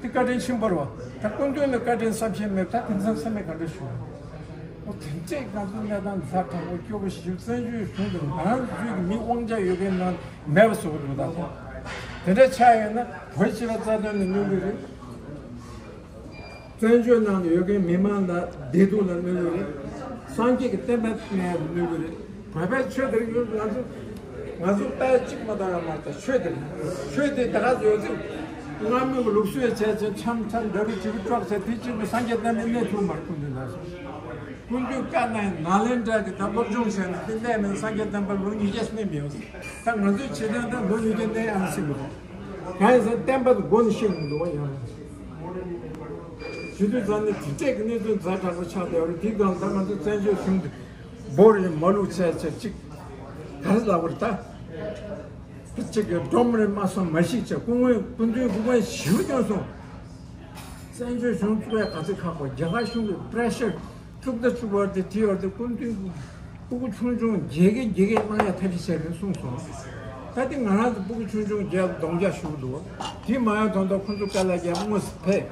དེ་བཀའ་དྲིན་ཆེན་པོ་རེད་བ། ད་སྐུ་མདུན་ལ་བཀའ་དྲིན་བསམ་ཤེས་མེད་ད་དེང་སང་སེམས་ནས་ག་འདྲ་ཞུ། འོ་དེ་འདྲས་ང་ཚོ་གནས་སྟངས་ཛ་དྲག་པོ་སྐྱོ་པོ་ཞིག་བཙན་བྱོལ་གཞུང་དུ་ང་རང་ཚོའི་གི་མི་དབང་ཆ་ཡོད་མཁན་ནང་མེད་པ་བཟོ་གི་འདུག་ད་དེ་འདྲ་ཆགས་ཡོད་ན་བོད་སྤྱི་པའི་རྩ་དོན་ལ་གནོད་གི་རེད། བཙན་བྱོལ་ནང་ལ་ཡོད་མཁན་མི་མང་ལ་བདེ་སྡུག་ལ་གནོད་གི་རེད། སངས་རྒྱས་ཀྱི་བསྟན་པ་ལ་གནོད་གི་རེད། བོད་པའི་ཆོས་དེ་རིགས་ང་ཚོ་ང་ཚོ་ལྟ་གཅིག་མ་གཏོགས་ཡོད་མ་རེད། ད་ཆོས་དེ་ཆོས་དེ་ད་ག་ཡོད་ཚེ་སྔ་མོས་ཀྱི་ལུགས་སྲོལ་བྱས་ཚེ་འཆམ་འཆམ་འདྲ་བའི་དྲི་བ་དཀྲོགས་ཚེ་དེ་གཅིག་པུ་སངས་རྒྱས་བསྟན་པའི་གནས་ཐུབ་མ་རེད། སྐུ་མདུན་ལགས་སོ། སྐུ་མདུན་བཀའ་གནང་ནཱ་ལེནྡྲ་གི་ད་སློབ་སྦྱོང་བྱས་ནས་དེ་གནས་མིན་སངས་རྒྱས་བསྟན་པ་ལོ་ཉིས་བརྒྱ་སྨིན་མི་ཡོང་། ད་ང་ཚོའི་བྱེད་སྟངས་ད་ལོ་ཉིས་བརྒྱ་གནས་ཨང་སྲིད་མི་འདུག་གང་ཡིན་ཟེར་བསྟན་པ་དེ་མགོ་ནས་ཤེས་མི་འདུག་བ། ཡང་ཞུ་དུས་ཙང་ནས་དེ་འདྲས་ཀྱི་གནས་ཚུལ་ཛ་དྲག་པོ་ཆགས་བསྡད་ཡོད་རེད། དེའི་སྒང་ད་ང་ཚོ་བཙན་བྱོལ་གཞུང་དེ་འབོར་ཡང་མ་ལུག་བྱས་བྱས་གཅིག་ག་རེ་ལབ་དགོས་རེད་ད། དེ་གཅིག་གི་སྒྲོམ་རེ་མ་སོང་མ་ཤིག་བྱས་སྐུ་ངོའི་སྐུ་མདུན་སྐུ་ངོའི་ཞུ་སྐྱོན་སོང་། བཙན་བྱོལ་གཞུང་བཙུགས་ཡ་ག་ཚོད་ཁག་པོ། རྒྱ་གར་གཞུང་གི་པྲེ་ཤར། བཙུགས་ད་བཙུགས་པ་དེ་དེའི་བར་དུ་སྐུ་མདུན་སྤུ་གུ་ཆུང་ཆུང་བརྒྱད་ཀྱི་བརྒྱད་ཀྱི་གནང་ཡ་ཐབས་ཤེས་བྱས་ནས་གསུངས་སོང་། ད་དེ་ང་རང་ཚོ་སྤུ་གུ་ཆུང་ཆུང་བརྒྱད་ལ་གདོང་རྒྱག་ཞུ་གི་འདུག་དེ་མ་ཡོང་དོན་དག་ཁོ་ཚོ་དཀའ་ལས་རྒྱག་དངོས་སུ་ཕེབས།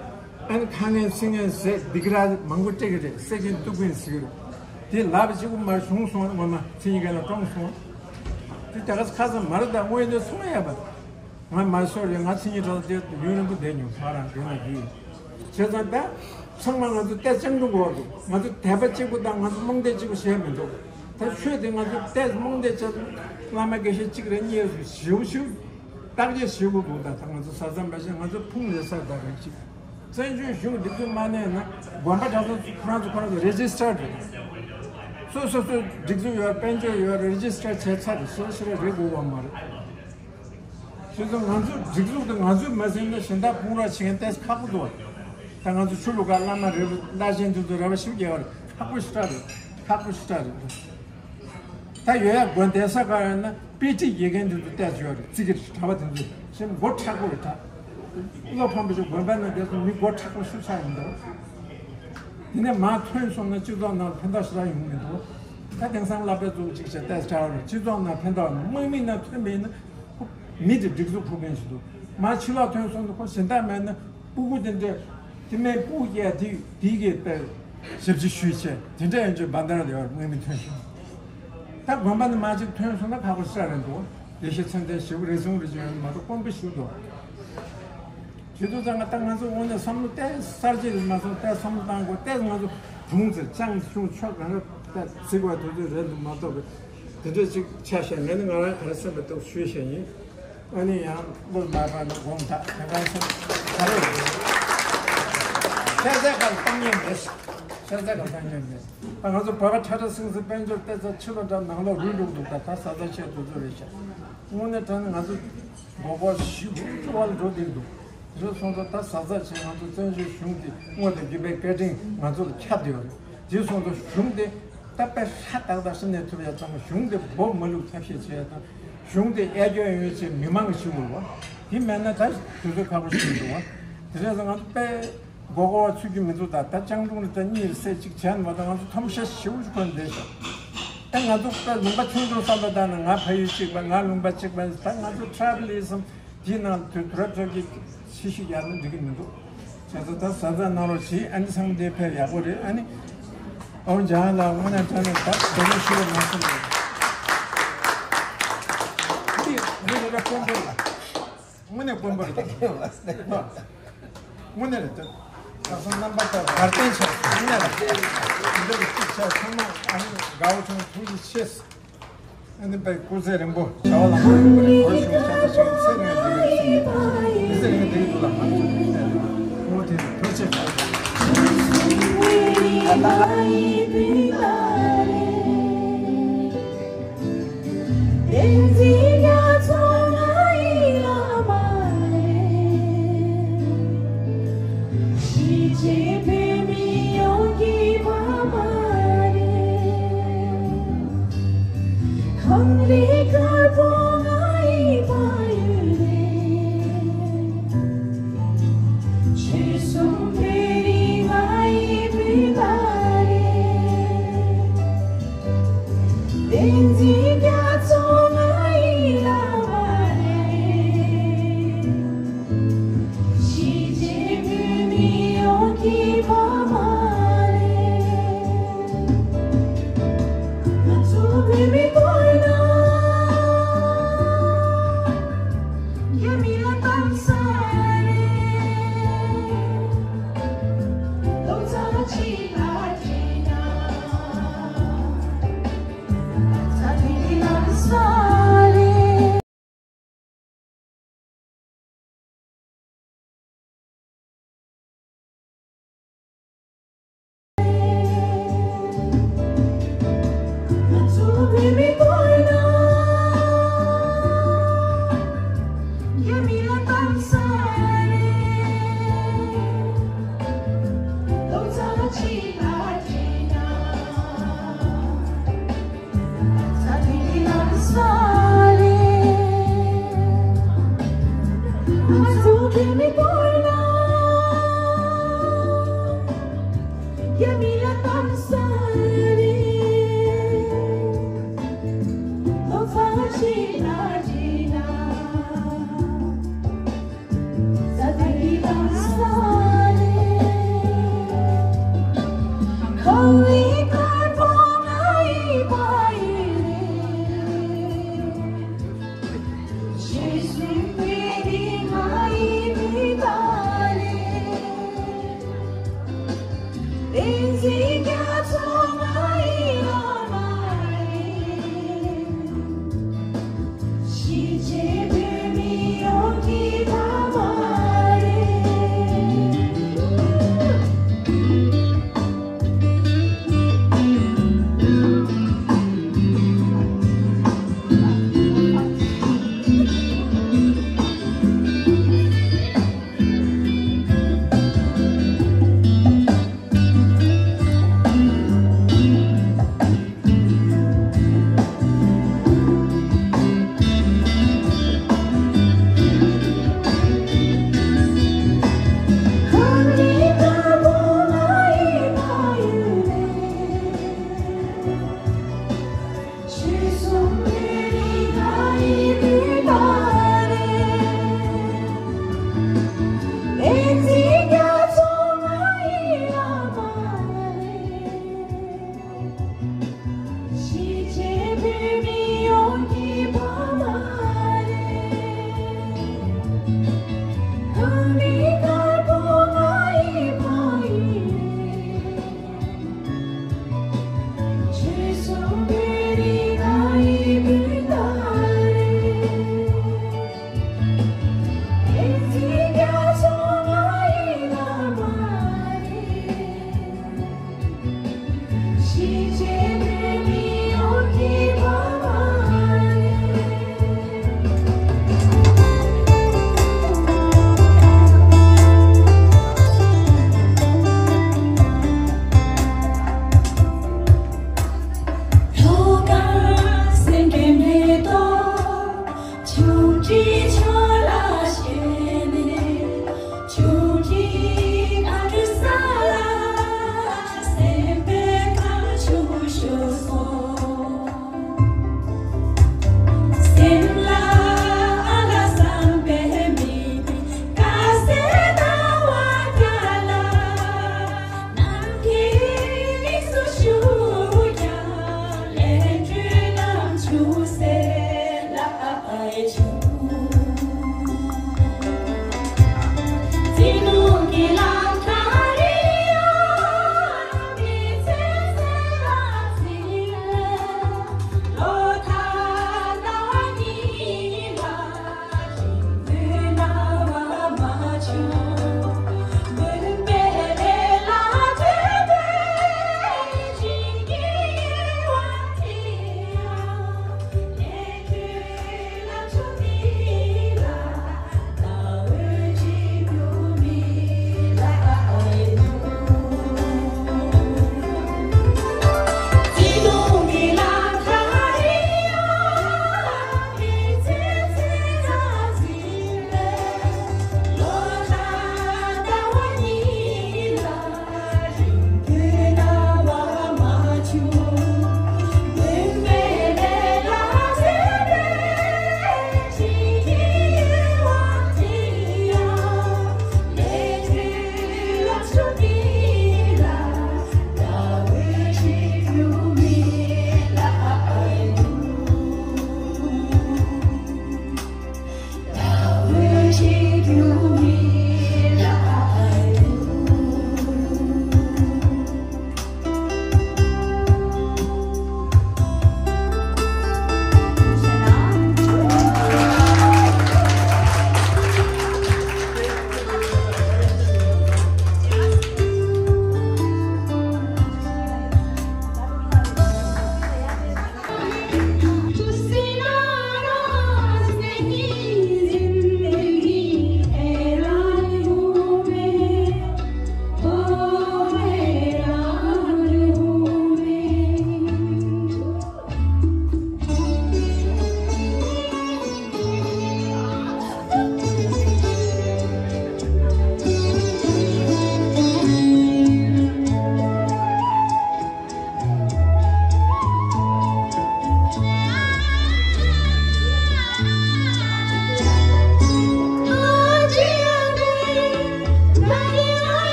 ཨ་ནི་ཁ་ངན་སེམས་ངན་ཟེར་སྡིགས་ར་མང་པོ་སྤྲད་ཀྱི་རེད། སེ་གིན་སྟུག་པིན་ཟེར་གྱི་རེད། དེ་ལབ་གཅིག་པུ་མར་བྱུང་སོང་། ངོ་མ་མཚན་ཉིད་ཀ་ལ་བཀྲོངས་སོང་། དེ་ད་ག་ཁ་སང་མར་ད་དངོས་ཡོད་ཚོང་ཡ་པ། ང་མ་སོར་རེད། ང་མཚན་ཉིད་གྲོགས་དེ་ཡུན་རིང་པོ་བསྡད་མྱོང་། ང་རང་དེ་ན་ཡོད། བྱས་ཙང་ད་ཚང་མ་ང་ཚོ་ཏོག་ཙམ་འགྲོ་དགོས་འདུག་ང་ཚོ་དད་པ་གཅིག་པུ་དང་ང་ཚོ་རྨོངས་དད་གཅིག་པུ་བྱས་མི་འདུག་ད་ཆོས་དེ་ང་ཚོ་ཏོག་ཙམ་རྨོངས་དད་བྱས། བླ་མ་དགེ་བཤེས་གཅིག་རེ་གཉིས་རེ་ཞུ་ཞུ་བརྟག་དཔྱད་ཞུ་དགོས་འདུག་ད་ད་ང་ཚོ་བཟའ་ཚང་འབའ་ཞིག་ང་ཚོ་ཕུང་ལས་སར་ད་རེད་ཅིག་བཙན་བྱོལ་གཞུང་སྒྲིག་འཛུགས་མ་གནས་ན་དགོན་པ་གྲྭ་ཚང་ཁོ་རང་ཚོ་ཁོ་རང་ཚོ་རེ་ཇི་སི་ཊར་རེད། སོ་སོ་སོའི་སྒྲིག་འཛུགས་ཡོད། དཔལ་འབྱོར་ཡོད། རེ་ཇི་སི་ཊར་བྱས་ཚར་རེད། སོ་སོ་རེ་དགོས་པ་མ་རེད། བྱས་ཙང་ང་ཚོའི་སྒྲིག་འཛུགས་དེ་ང་ཚོས་མ་ཟིན་ན་གཞན་དག་ཕུང་རོགས་བྱེད་མཁན་ཏོག་ཙམ་ཁག་པོ་འདུག་ད་ང་ཚོ་ཆོས་ལུགས་ཁག་བླ་མ་རེད། བླ་ཆེན་དེ་ཚོ་རེ་བ་ཞིག་རྒྱག་པ་རེད། ཁག་པོ་ཞེ་དྲག་རེད། ཁག་པོ་ཞེ་དྲག་རེད། ད་ཡོད་ཡ་དགོན་སྡེ་ས་ག་ཡོད་ན་དཔེ་ཁྲིད་དགེ་རྒན་དེ་ཚོ་ཏོག་ཙམ་ཡོད་རེད། རྩིས་ཀྱི་གྲྭ་པ་དེ་ཚོ་ཞེ་མགོ་མཁྲེགས་པོ་རེད། ད་བློ་ཕམ་པོ་ཞིག་དགོན་པ་ནང་བསྡད་སོང་། མི་མགོ་མཁྲེགས་པོ་ཤུགས་ཆག་ཡིན་འདུག་དེ་ནས་མར་ཐོན་སོང་ན་སྤྱི་ཚོགས་ནང་ཕན་ཐོགས་ཞེ་དྲག་ཡོང་མི་འདུག་ད་དེང་སང་བསླབ་པའི་གཙོ་བོ་གཅིག་བྱས་ཏོག་ཙམ་ཡོད་རེད། སྤྱི་ཚོགས་ནང་ཕན་ཐོགས་དམག་མི་ནང་ཐོན་པ་ཡིན་ན། མི་དེ་སྒྲིག་འཛུགས་ཕུག་མཁན་ཞིག་འདུག་མར་ཕྱི་ལོགས་ཐོན་སོང་ན་ཁོ་གཞན་དག་མེད་ན་སྤུ་གུ་དེ་འདྲ་དེ་མིན་སྤུ་གུ་སྐྱེ་དེ་དེ་གི་དཔེ་ཞབས་ཕྱི་ཞུས་བྱས་དེ་འདྲ་ཡོང་རྒྱུ་བར་དར་ཡོད་རེད། དམག་མི་ཐོན་སོང་། ད་དགོན་པ་ནས་མར་ཅིག་ཐོན་སོང་ན་ཁག་པོ་ཞེ་དྲག་རེད་འདུག་ལས་བྱེད་ཚན་ཚན་ཞེ་པོ་རེ་ཟུང་རེ་ཟུང་ཡོད་མ་གཏོགས་དཀོན་པོ་ཞིག་འདུག་དེ་ཚོ་ཚང་མ་ད་ང་ཚོ་དངོས་གནས་བསམ་བློ་ཏོག་ཙམ་གསར་བརྗེ་རེད་མ་སོང་། ཏོག་ཙམ་བསམ་བློ་བཏང་དགོས། ཏོག་ཙམ་ང་ཚོ་གྲུང་ཙེ་ཅང་ཆུང་ཆོག་གང་རེད་ཏོག་ཙམ་ཟིག་བ་དེ་ཚོ་རེད་འདུག་མ་གཏོགས་པའི་དེ་འདྲ་ཅིག་ཆ་བཞག་ངས་ནི་ང་རང་ག་རེ་སེམས་པ་སྡུག་ཞུས་བཤད་ཡིན། ཨ་ནི་ཡང་བློ་མ་བབས་ན་དགོངས་དག་དེ་ག་སེམས་ག་རེ་རེད། ཤ་ཚ་གང་བཏང་ཉན་མེད། ཤ་ཚ་གང་བཏང་ཉན་མེད། ད་ང་ཚོ་བར་ཁྲ་ཁྲ་སིང་སིང་དཔལ་འབྱོར་ཏོག་ཙམ་ཕྱི་ལོགས་འདྲ་ནང་ལོགས་རུལ་འགྲོ་གི་འདུག་ད་ད་ས་ཚ་ཆེ་དེ་ཚོ་རེད་ཤག་དངོས་གནས་དྲང་ནས་ང་ཚོ་མགོ་སྐོར་ཞིག་བུ་ཅུ་བ་ལ་འགྲོ་བསྡད་འདུག་དེ་སོང་ཙང་ད་གཟབ་གཟབ་བྱས། ང་ཚོ་བཙན་བྱོལ་གཞུང་དེ་དངོས་དང་བརྒྱུད་པའི་བཀའ་དྲིན་ང་ཚོ་ལ་ཁྱབ་བསྡད་ཡོད་རེད། དེ་སོང་ཙང་གཞུང་དེ་ད་དཔེ་ཧྲ་ཏག་ཏག་ཧྲི་ནས་ཐུབ་ཡ་ཙམ་གཞུང་དེ་སྦོ་མ་ལུག་ཐབས་ཤེས་བྱས་དང་། གཞུང་དེ་ཨེ་སྐྱོན་ཡོད་ཅེས་མི་མང་གི་ཞུ་དགོས་པ། དེ་མེད་ན་ད་དུས་ཚོད་ཁག་པོ་ཞིག་འདུག་བ། དེ་རེད་ཙང་ང་ཚོ་དཔེ་མགོ་སྐོར་བ་ཚུད་རྒྱུ་མི་འདུག་ད་ད་སྤྱང་གྲུང་རེ་ད་གཉིས་རེ་སེ་གཅིག་བྱས་ནས་མ་གཏོགས་ང་ཚོ་ཐོམ་ཤ་ཞེ་པོ་ཞིག་གོན་བསྡད་ཤག་ད་ང་ཚོ་དཔེ་ལུང་པ་ཆུང་ཆུང་བསམ་པ་ད་ནི་ང་ཕ་ཡུལ་གཅིག་པ། ང་ལུང་པ་གཅིག་པ། ད་ང་ཚོ་ཊ་རའི་བ་ལི་ཟམ་དེའི་ནང་དུ་དུ་ར་ཐོན་གྱི་ཕྱི་ཤུགས་ཡར་ན་འགྲིག་གི་མི་འདུག་བྱས་ཙང་ད་གཟབ་གཟབ་གནང་རོགས་གྱིས། ཨ་ནི་ཚང་མ་དེ་ཕེབས་ཡག་པོ་རེད། ཨ་ནི་ཨོ་འཇང་ལགས་དངོས་གནས་དྲང་གནས་ད་དེ་ནས་ཞུ་བ་མ་སོང་རེད། འདི་འདི་རེད་ད་དཀོན་པོ་ལ། དངོས་གནས་དཀོན་པོ་རེད། དངོས་གནས་རེད་ད། ཁ་སང་རྣམ་པ་ལྟར་གར་བསྟན་ཆེ། དངོས་གནས་རེད། འདི་འདྲ་གི་ཐུགས་ཆེ། ཚང་མ་ཨ་ནི་དགའ་བོ་བྱུང་། ཐུགས་རྗེ་ཆེ། ཨ་ནི་དཔེ་སྐུ་ཚེ་རིང་པོ་བྱ་བ་ལམ་འགྲོ་ཡོང་བའི་གོ་ཞུ། ཤ་ཚ་ཞིག་ཚེ་རིང་བའི་འདུག་ལ་མ་འགྲོ། མི་ཚེ་རིང་བའི་འདུག་ལ་མ་འགྲོ། ཨོ་དེ་ཐུགས་རྗེ་ཆེ།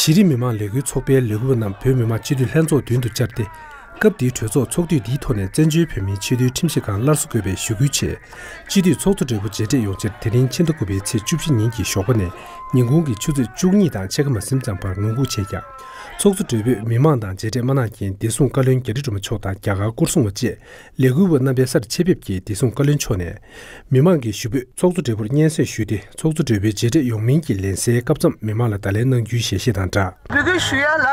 གཞི་རིམ་མི་མང་ལས་འགུལ་ཚོགས་པའི་ལས་འགུལ་བ་རྣམས་བོད་མི་མང་སྤྱི་འཐུས་ལྷན་ཚོགས་མདུན་དུ་བཅར་ཏེ། སྐབས་འདིའི་གྲོས་ཚོགས་ཚོགས་དུས་འདིའི་ཐོག་ནས་བཙན་བྱོལ་བོད་མིའི་ཆེས་མཐོའི་ཁྲིམས་ཞིབ་ཁང་སླར་གསོ་དགོས་པའི་ཞུ་སྐུལ་ཆེད། སྤྱི་འཐུས་ཚོགས་གཙོ་སྦྲེལ་པོ་མཇལ་འཕྲད་ཡོང་ཕྱིར་དེ་རིང་ཕྱི་ཟླ་དགུ་པའི་ཚེས་བཅུ་བཞི་ཉིན་གྱི་ཞོགས་པ་ནས་ཉིན་གུང་གི་ཆུ་ཚོད་བཅུ་གཉིས་དང་ཕྱེད་ཀ་མ་ཟིན་ཙམ་བར་ངང་སྒུག་བྱས་ཀྱང་། ཚོགས་གཙོ་སྦྲེལ་པོས་མི་མང་དང་མཇལ་འཕྲད་མ་གནང་རྐྱེན་བདེ་སྲུང་བཀའ་བློན་རྒྱ་རི་སྒྲོལ་མ་མཆོག་དང་རྒྱ་གར་སྐོར་སྲུང་བ་བཅས་ལས་འགུལ་བ་རྣམ་པའི་སར་ཆེད་ཕེབས་ཀྱིས་བདེ་སྲུང་བཀའ་བློན་མཆོག་ནས། མི་མང་གི་ཞུ་འབོད་ཚོགས་གཙོ་སྦྲེལ་པོར་སྙན་སེང་ཞུས་ཏེ། ཚོགས་གཙོ་སྦྲེལ་པོའི་མཇལ་འཕྲད་ཡོང་མིན་གྱི་ལན་གསལ་སྐབས་མཚམས་མི་མང་ལ་བརྡ་ལན་གནང་རྒྱུའི་ཞལ་བཞེས་དང་སྦྲགས། འབོད་སྐུལ་ཞུ་ཡ་ལ།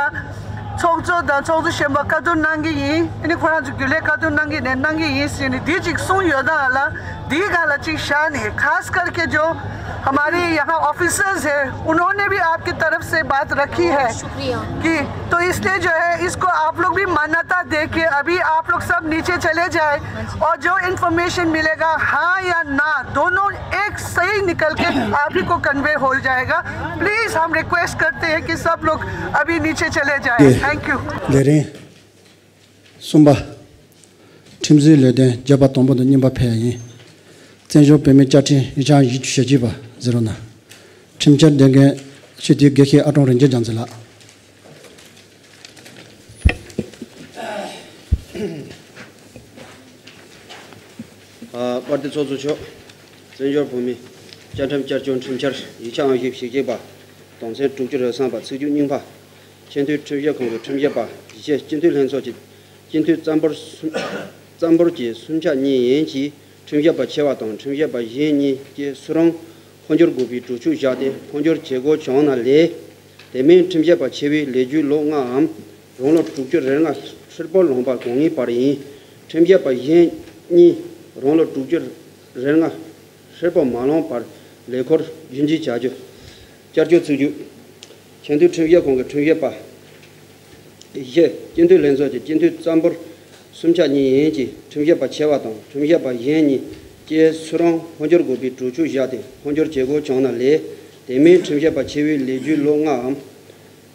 ཚོགས་གཙོ་དང་ཚོགས་གཙོ་གཞོན་པ་བཀའ་བསྡུར་གནང་གི་ཡིན། ཨ་ནི་ཁོ་རང་ཚོ་རྒྱུན་ལས་བཀའ་བསྡུར་གནང་གི་ནས་གནང་གི་ཡིན་ཟེར་ནས་འདི་གཅིག་གསུངས་ཡོད་ད་ལ། འདིའི་སྒང་ལ་གཅིག་བཞག་ནས། खास करके जो हमारे यहाँ ऑफिसर्स हैं, उन्होंने भी आपकी तरफ से बात रखी है शुक्रिया। कि तो इसलिए जो है, इसको आप लोग भी मान्यता दे के अभी आप लोग सब नीचे चले जाए। और जो इंफॉर्मेशन मिलेगा, हाँ या ना, दोनों एक सही निकल के आप ही को कन्वे हो जाएगा। प्लीज, हम रिक्वेस्ट करते हैं कि सब लोग अभी नीचे चले जाए। Thank you. ལས་རིམ་གསུམ་པ། ཁྲིམས་བཟོའི་ལས་དོན་བརྗོད་པ་དང་པོ་དང་གཉིས་པ་ཕེབས་ཡ་ཡིན། བཙན་བྱོལ་བོད་མིའི་བཅའ་ཁྲིམས་ཡིག་ཆ་ཉི་ཤུ་རྩ་གཅིག་པ། མཛད་རོགས་གནང་། ཁྲིམས་འཆར་འདོན་མཁན་སྤྱི་འཐུས་དགེ་བཤེས་ཨ་ཀྲོང་རིན་ཆེན་རྒྱལ་མཚན་ལགས། ཨ། དཔལ་ལྡན་ཚོགས་གཙོ་མཆོག་བཙན་བྱོལ་བོད་མིའི་བཅའ་ཁྲིམས་བསྐྱར་བཅོས་ཁྲིམས་འཆར་ཡིག་ཆ་ཨང་བཞི་བཅུ་ཞེ་གཅིག་པ། དོན་ཚན་དྲུག་ཅུ་རེ་གསུམ་པ། ཚིག་བརྗོད་རྙིང་པ། ཆེས་མཐོའི་ཁྲིམས་ཞིབ་ཁང་གི་ཁྲིམས་ཞིབ་པ་ཡིན་ཕྱིན། སྤྱི་འཐུས་ལྷན་ཚོགས་ཀྱི་སྤྱི་འཐུས་རྩ་འབོར་གསུམ། རྩ་འབོར་གྱི་སུམ་ཆ་གཉིས་ཡན་གྱི་ཁྲིམས་ཞིབ་པ་ཆེ་བ་དང་ཁྲིམས་ཞིབ་པ་གཞོན་གཉིས་བཅས་སུ་རང་དཔལ་འབྱོར་དགོས་པའི་གྲོས་ཆོད་བཞག་སྟེ་དཔལ་འབྱོར་བྱེད་སྒོ་བྱུང་ན་ལས། དེ་མིན་ཁྲིམས་ཞིབ་པ་ཆེ་བའི་ལས་རྒྱུའི་ལོ་ལྔའམ་རང་ལོ་དྲུག་ཅུ་རེ་ལྔ་ཧྲིལ་པོར་ལོངས་པ་གོང་ངེས་པར་ཡིན། ཁྲིམས་ཞིབ་པ་གཞོན་གཉིས་རང་ལོ་དྲུག་ཅུ་རེ་ལྔ་ཧྲིལ་པོར་མ་ལོངས་པར་ལས་ཁུར་རྒྱུན་འཛིན་བྱ་རྒྱུ། བསྐྱར་བཅོས་ཚིག་བརྗོད། ཆེས་མཐོའི་ཁྲིམས་ཞིབ་ཁང་གི་ཁྲིམས་ཞིབ་པ་ཡིན་ཕྱིན། སྤྱི་འཐུས་ལྷན་ཚོགས་ཀྱི་སྤྱི་འཐུས་རྩ་འབོར་སུམ་ཆ་གཉིས་ཡན་གྱི་ཁྲིམས་ཞིབ་པ་ཆེ་བ་དང་ཁྲིམས་ཞིབ་པ་གཞོན་གཉིས་བཅས་སུ་རང་དཔལ་འབྱོར་དགོས་པའི་གྲོས་ཆོད་བཞག་སྟེ་དཔལ་འབྱོར་བྱེད་སྒོ་བྱུང་ན་ལས། དེ་མིན་ཁྲིམས་ཞིབ་པ་ཆེ་བའི་ལས་རྒྱུའི་ལོ་ལྔའམ་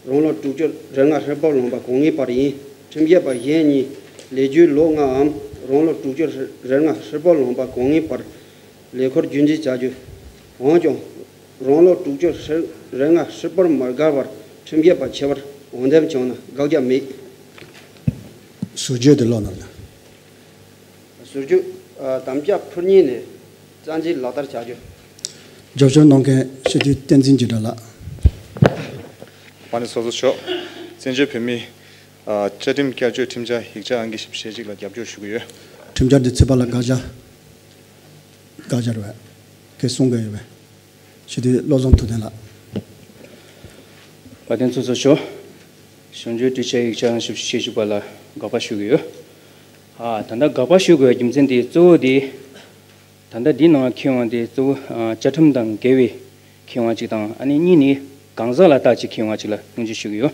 རང་ལོ་དྲུག་ཅུ་རེ་ལྔ་ཧྲིལ་པོར་ལོངས་པ་གོང་ངེས་པར་ཡིན། ཁྲིམས་ཞིབ་པ་གཞོན་གཉིས་ལས་རྒྱུའི་ལོ་ལྔའམ་རང་ལོ་དྲུག་ཅུ་རེ་ལྔ་ཧྲིལ་པོར་ལོངས་པ་གོང་ངེས་པར་ལས་ཁུར་རྒྱུན་འཛིན་བྱ་རྒྱུ། འོན་ཀྱང་རང་ལོ་དྲུག་ཅུ་རེ་ལྔ་ཧྲིལ་པོར་མ་བརྒལ་བར་ཁྲིམས་ཞིབ་པ་ཆེ་བར་འོས་འདེམས་བྱུང་ན་དགག་བྱ་མེད། ཟུར་བརྗོད་དེ་ཀློག་གནང་། ཟུར་བརྗོད། ཨ། དམ་བཅའ་ཕུལ་མཁན་ནས་རྩ་འཛིན་ལག་བསྟར་བྱ་རྒྱུ། རྒྱབ་སྐྱོར་གནང་མཁན་སྤྱི་འཐུས་བསྟན་འཛིན་འཇིགས་བྲལ་ལགས། དཔལ་ལྡན་ཚོགས་གཙོ་མཆོག་བཙན་བྱོལ་བོད་མིའི། ཨ། བཅའ་ཁྲིམས་བསྐྱར་བཅོས་ཁྲིམས་འཆར་ཡིག་ཆ་ཨང་ཀི་བཞི་བཅུ་ཞེ་གཅིག་ལ་རྒྱབ་སྐྱོར་ཞུ་གི་ཡོད། ཁྲིམས་འཆར་འདི་ཚིག་ཕར་ལ་དགག་བྱ། དགག་བྱ་རེད་པས། སྐད་གསུང་གི་ཡོད་པས། སྤྱི་འཐུས་བློ་བཟང་ཐུབ་བསྟན་ལགས། དཔལ་ལྡན་ཚོགས་གཙོ་མཆོག་གཞུང་འབྲེལ་གྲོས་ཆོད་ཡིག་ཆ་ཨང་བཞི་བཅུ་ཞེ་གཅིག་པ་ལ་དགག་པ་ཞུ་གི་ཡོད། ཨ། ད་ལྟ་དགག་པ་ཞུ་དགོས་པའི་རྒྱུ་མཚན་དེ་གཙོ་བོ་དེ། ད་ལྟ་འདིའི་ནང་འཁྱོལ་བ་དེ་གཙོ་བོ། ཨ། བཅའ་ཁྲིམས་དང་འགལ་བའི་འཁྱོལ་བ་གཅིག་དང་། ཨ་ནི་གཉིས་ནི་གང་ཟག་ལ་བལྟ་ཅིག་འཁྱོལ་བ་གཅིག་ལ་སྐྱོན་བརྗོད་ཞུ་གི་ཡོད།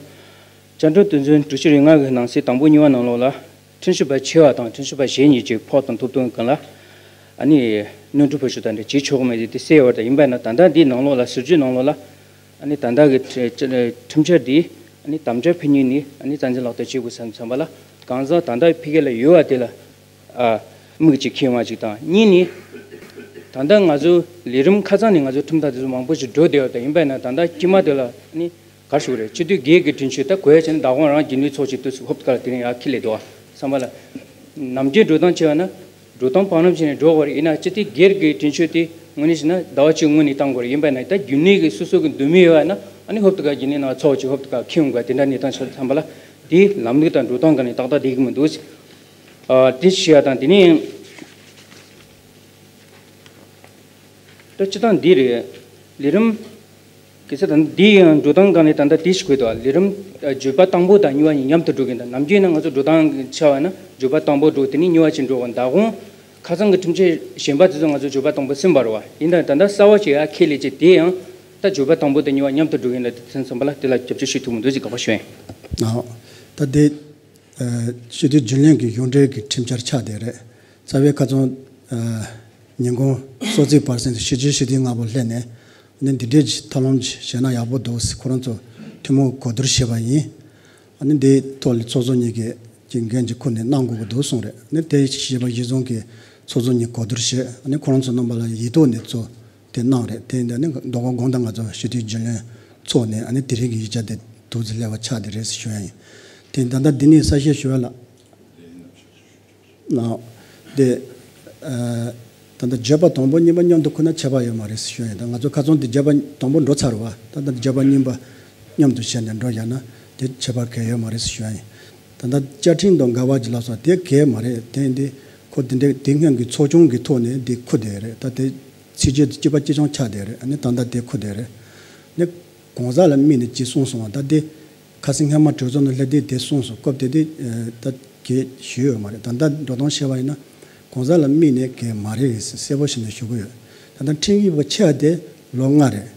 བཅའ་ཁྲིམས་དོན་ཚན་དྲུག་ཅུ་རེ་ལྔ་གི་ནང་གསེས་དང་པོ་གཉིས་པ་ནང་ལོགས་ལ། ཁྲིམས་ཞིབ་པ་ཆེ་བ་དང་ཁྲིམས་ཞིབ་པ་གཞན་གཉིས་ཀྱི་ཕོགས་དང་ཐོབ་ཐང་སྒང་ལ། ཨ་ནི་གནོན་སྒྲུབ་ཕོགས་ཆོད་དང་འབྲེལ་བྱེད་ཆོག་གི་མེད་དེ་གསལ་བ་དང་། ཡིན་པ་ན་ད་ལྟ་འདིའི་ནང་ལོགས་ལ། ཟུར་བརྗོད་ནང་ལོགས་ལ། ཨ་ནི་ད་ལྟ་གི་ཁྲི་ཁྲི་ཁྲིམས་འཆར་འདི། ཨ་ནི་དམ་བཅའ་ཕུལ་མཁན་ནས། ཨ་ནི་རྩ་འཛིན་ལག་བསྟར་བྱེད་དགོས་བསམ་བསམ་པ་ལ། གང་ཟག་ད་ལྟ་ཕ་གི་ལ་ཡོད་པ་དེ་ལ། ཨ། དམིགས་ཀྱིས་འཁྱོལ་བ་གཅིག་དང་། གཉིས་ནི། ད་ལྟ་ང་ཚོ་ལས་རིམ་ཁ་སང་ནས་ང་ཚོ་ཁྲིམས་ཐག་དེ་ཚོ་མང་པོ་ཞིག་འགྲོ་བསྡད་ཡོད་དེ། ཡིན་པ་ན་ད་ལྟ་དཀྱིལ་མ་དེ་ལ་ནི། ག་རེ་ཞུ་དགོས་རེད། སྤྱི་འཐུས་སྒེར་གྱི་དྲུང་ཆེ། ད་གོ་ཡ་བྱས་ན་བདག་དབང་རང་རྒྱུན་ལས་ཚོགས་ཀྱི་དུས་སུ་ཧོབ་ཏེ་ཁ་ལ་དེ་རིང་ཡར་འཁྱེར་སླེབས་འདུག་བསམ་པ་ལ། ནམ་རྒྱུན་འགྲོ་སྟངས་བྱས་པ་ན། འགྲོ་སྟངས་བང་རིམ་བྱས་ནས་འགྲོ་དགོས་རེད། ཡིན་ན་སྤྱི་འཐུས་སྒེར་གྱི་དྲུང་ཆེ་དེ་དངོས་གནས་བྱས་ན་ཟླ་བ་གཅིག་སྔོན་ནས་བཏང་དགོས་རེད། ཡིན་པ་ན་ད་རྒྱུན་ལས་ཀྱི་སོ་སོ་གི་འདོད་མོས་ཡོད་པ་ན། ཨ་ནི་ཧོབ་ཏེ་ཁ་རྒྱུན་ལས་ནང་ཚོགས་ཀྱི་ཧོབ་ཏེ་ཁ་འཁྱེར་ཡོང་དགོས། དེ་འདྲ་གནས་སྟངས་ཆགས་བསམ་པ་ལ། དེ་ལམ་ལུགས་དང་འགྲོ་སྟངས་སྒང་ནས་ཏག་ཏག་བསྡད་ཀྱི་མི་འདུག། ཨ། དེ་ཞུ་ཡ་དང་། དེ་ནས། ད་སྤྱིར་བཏང་འདི་རེད། ལས་རིམ། གལ་སྲིད་ད་ལྟ་འདི་ཡང་འགྲོ་སྟངས་སྒང་ནས་ད་ལྟ་དེ་ཞིག་དགོས་འདུག། ལས་རིམ། ཨ། བརྗོད་པ་དང་པོ་དང་གཉིས་པ་གཉིས་མཉམ་དུ་འགྲོ་གི་འདུག། ནམ་རྒྱུན་ན་ང་ཚོ་འགྲོ་སྟངས་ཆ་བ་ན་བརྗོད་པ་དང་པོ་འགྲོ། དེ་ནས་གཉིས་པ་ཅིག་འགྲོ་གི། ད་དགོང་ཁ་སང་གི་ཁྲིམས་ཆད་གཞན་པ་དེ་ཚོ་ང་ཚོ་བརྗོད་པ་དང་པོ་ཟིན་པ་རེད་པ། ཡིན་ད་ད་ལྟ་གསར་པ་ཞིག་ཡར་འཁྱེར་སླེབས་བྱས། དེ་ཡང་ད་བརྗོད་པ་དང་པོ་དང་གཉིས་པ་མཉམ་དུ་འགྲོ་གི་འདུག། དེ་ཚོ་བསམ་པ་ལ་དེ་ལ་རྒྱབ་སྐྱོར་ཞུ་ཐུབ་མི་འདུག་ཅེས་དགག་པ་ཞུ་ཡིན། ཨ། ད་དེ། ཨ། སྤྱི་འཐུས་རྒྱུན་ལས་ཀྱི་གཞུང་འབྲེལ་གྱི་ཁྲིམས་འཆར་ཆགས་བསྡད་རེད། རྩ་བའི་ཁ་སང་། ཨ། ཉིན་གུང་སོ་ཚིགས་བར་གསེང་དུ་ཕྱི་དྲིལ་སྤྱི་འཐུས་ལྔ་པོ་སླེབས་ནས། ཨ་ནི་འདི་འདྲའི་ཐབས་ལམ་ཞིག་བྱས་ན་ཡག་པོ་འདུག་ཟེར། ཁོ་རང་ཚོ་ཐུན་མོང་གོ་བསྡུར་བྱས་པ་ཡིན། ཨ་ནི་འདིའི་ཐོག་ལ་ཚོགས་གཙོ་གཉིས་ཀྱིས་ཀྱི་འགན་ཅིག་ཁུར་ནས་གནང་དགོས་ཀྱི་འདུག་གསུངས་རེད། ཨ་ནི་དེ་བྱས་པ་གཞིར་བཟུང་གིས་ཚོགས་གཙོ་གཉིས་གོ་བསྡུར་བྱས། ཨ་ནི་ཁོ་རང་ཚོ་རྣམ་པ་ལ་ཡིག་ཐོག་ནས་གཙོ་དེ་གནང་རེད། དེ་ཡིན་དུས་ཨ་ནི་དོ་དགོང་དགོང་དག་ང་ཚོ་སྤྱི་འཐུས་རྒྱུན་ལས་ཚོགས་ནས། ཨ་ནི་དེ་རིང་གི་ཡིག་ཆ་དེ་འདུག་སེ་སླེབས་པ་ཆགས་བསྡད་རེད་ཟེར་ཞུ་ཡ་ཡིན། དེ་ད་ལྟ་འདི་ནས་གསལ་བཤད་ཞུ་ཡ་ལ། ཨ། དེ། ཨ། ད་ལྟ་བརྗོད་པ་དང་པོ་གཉིས་པ་མཉམ་དུ་ཁུར་ན་ཁྱད་པར་ཡོད་མ་རེད་ཟེར་ཞུ་ཡ་ཡིན། ད་ང་ཚོ་ཁ་སང་དེ་བརྗོད་པ་དང་པོ་འགྲོ་ཚར་བ། ད་ལྟ་བརྗོད་པ་གཉིས་པ་མཉམ་དུ་བྱས་ནས་འགྲོ་ཡ་ན་དེ་ཁྱད་པར་གང་ཡང་ཡོད་མ་རེད་ཟེར་ཞུ་ཡ་ཡིན། ད་ལྟ་བཅའ་ཁྲིམས་དང་འགལ་བ་ཅིག་ལབ་སོང་། དེ་གང་ཡང་མ་རེད། དེ་ཡིན་དུས་ཁོ་དེ་འདྲའི་དེ་སྔོན་གྱི་ཚོགས་ཆུང་གི་ཐོག་ནས་དེ་ཁུར་བསྡད་རེད། ད་དེ་ཚིག་བརྗོད་དེ་གཅིག་པ་གཅིག་རྐྱང་ཆགས་བསྡད་རེད། ཨ་ནི་ད་ལྟ་དེ་ཁུར་བསྡད་རེད། ཨ་ནི་གང་ཟག་ལ་དམིགས་ནས་ཅིག་གསུངས་སོང་བ། ད་དེ་ཁ་སང་སྔ་མ་གྲོས་ཚོགས་ནང་སླེབས་དུས་དེ་གསུངས་སོང་། སྐབས་དེ་དུས། ཨ། ད་གང་ཞུས་ཡོད་མ་རེད། ད་ལྟ་འགྲོ་སྟངས་བཤད་པ་ཡིན་ན་གང་ཟག་ལ་དམིགས་ནས་གང་མ་རེད་ཟེར་གསལ་པོ་བྱས་ནས་ཞུ་གི་ཡོད། ད་ལྟ་ཁྲིམས་ཞིབ་པ་ཆེ་བ་དེ་ལོ་ལྔ་རེད།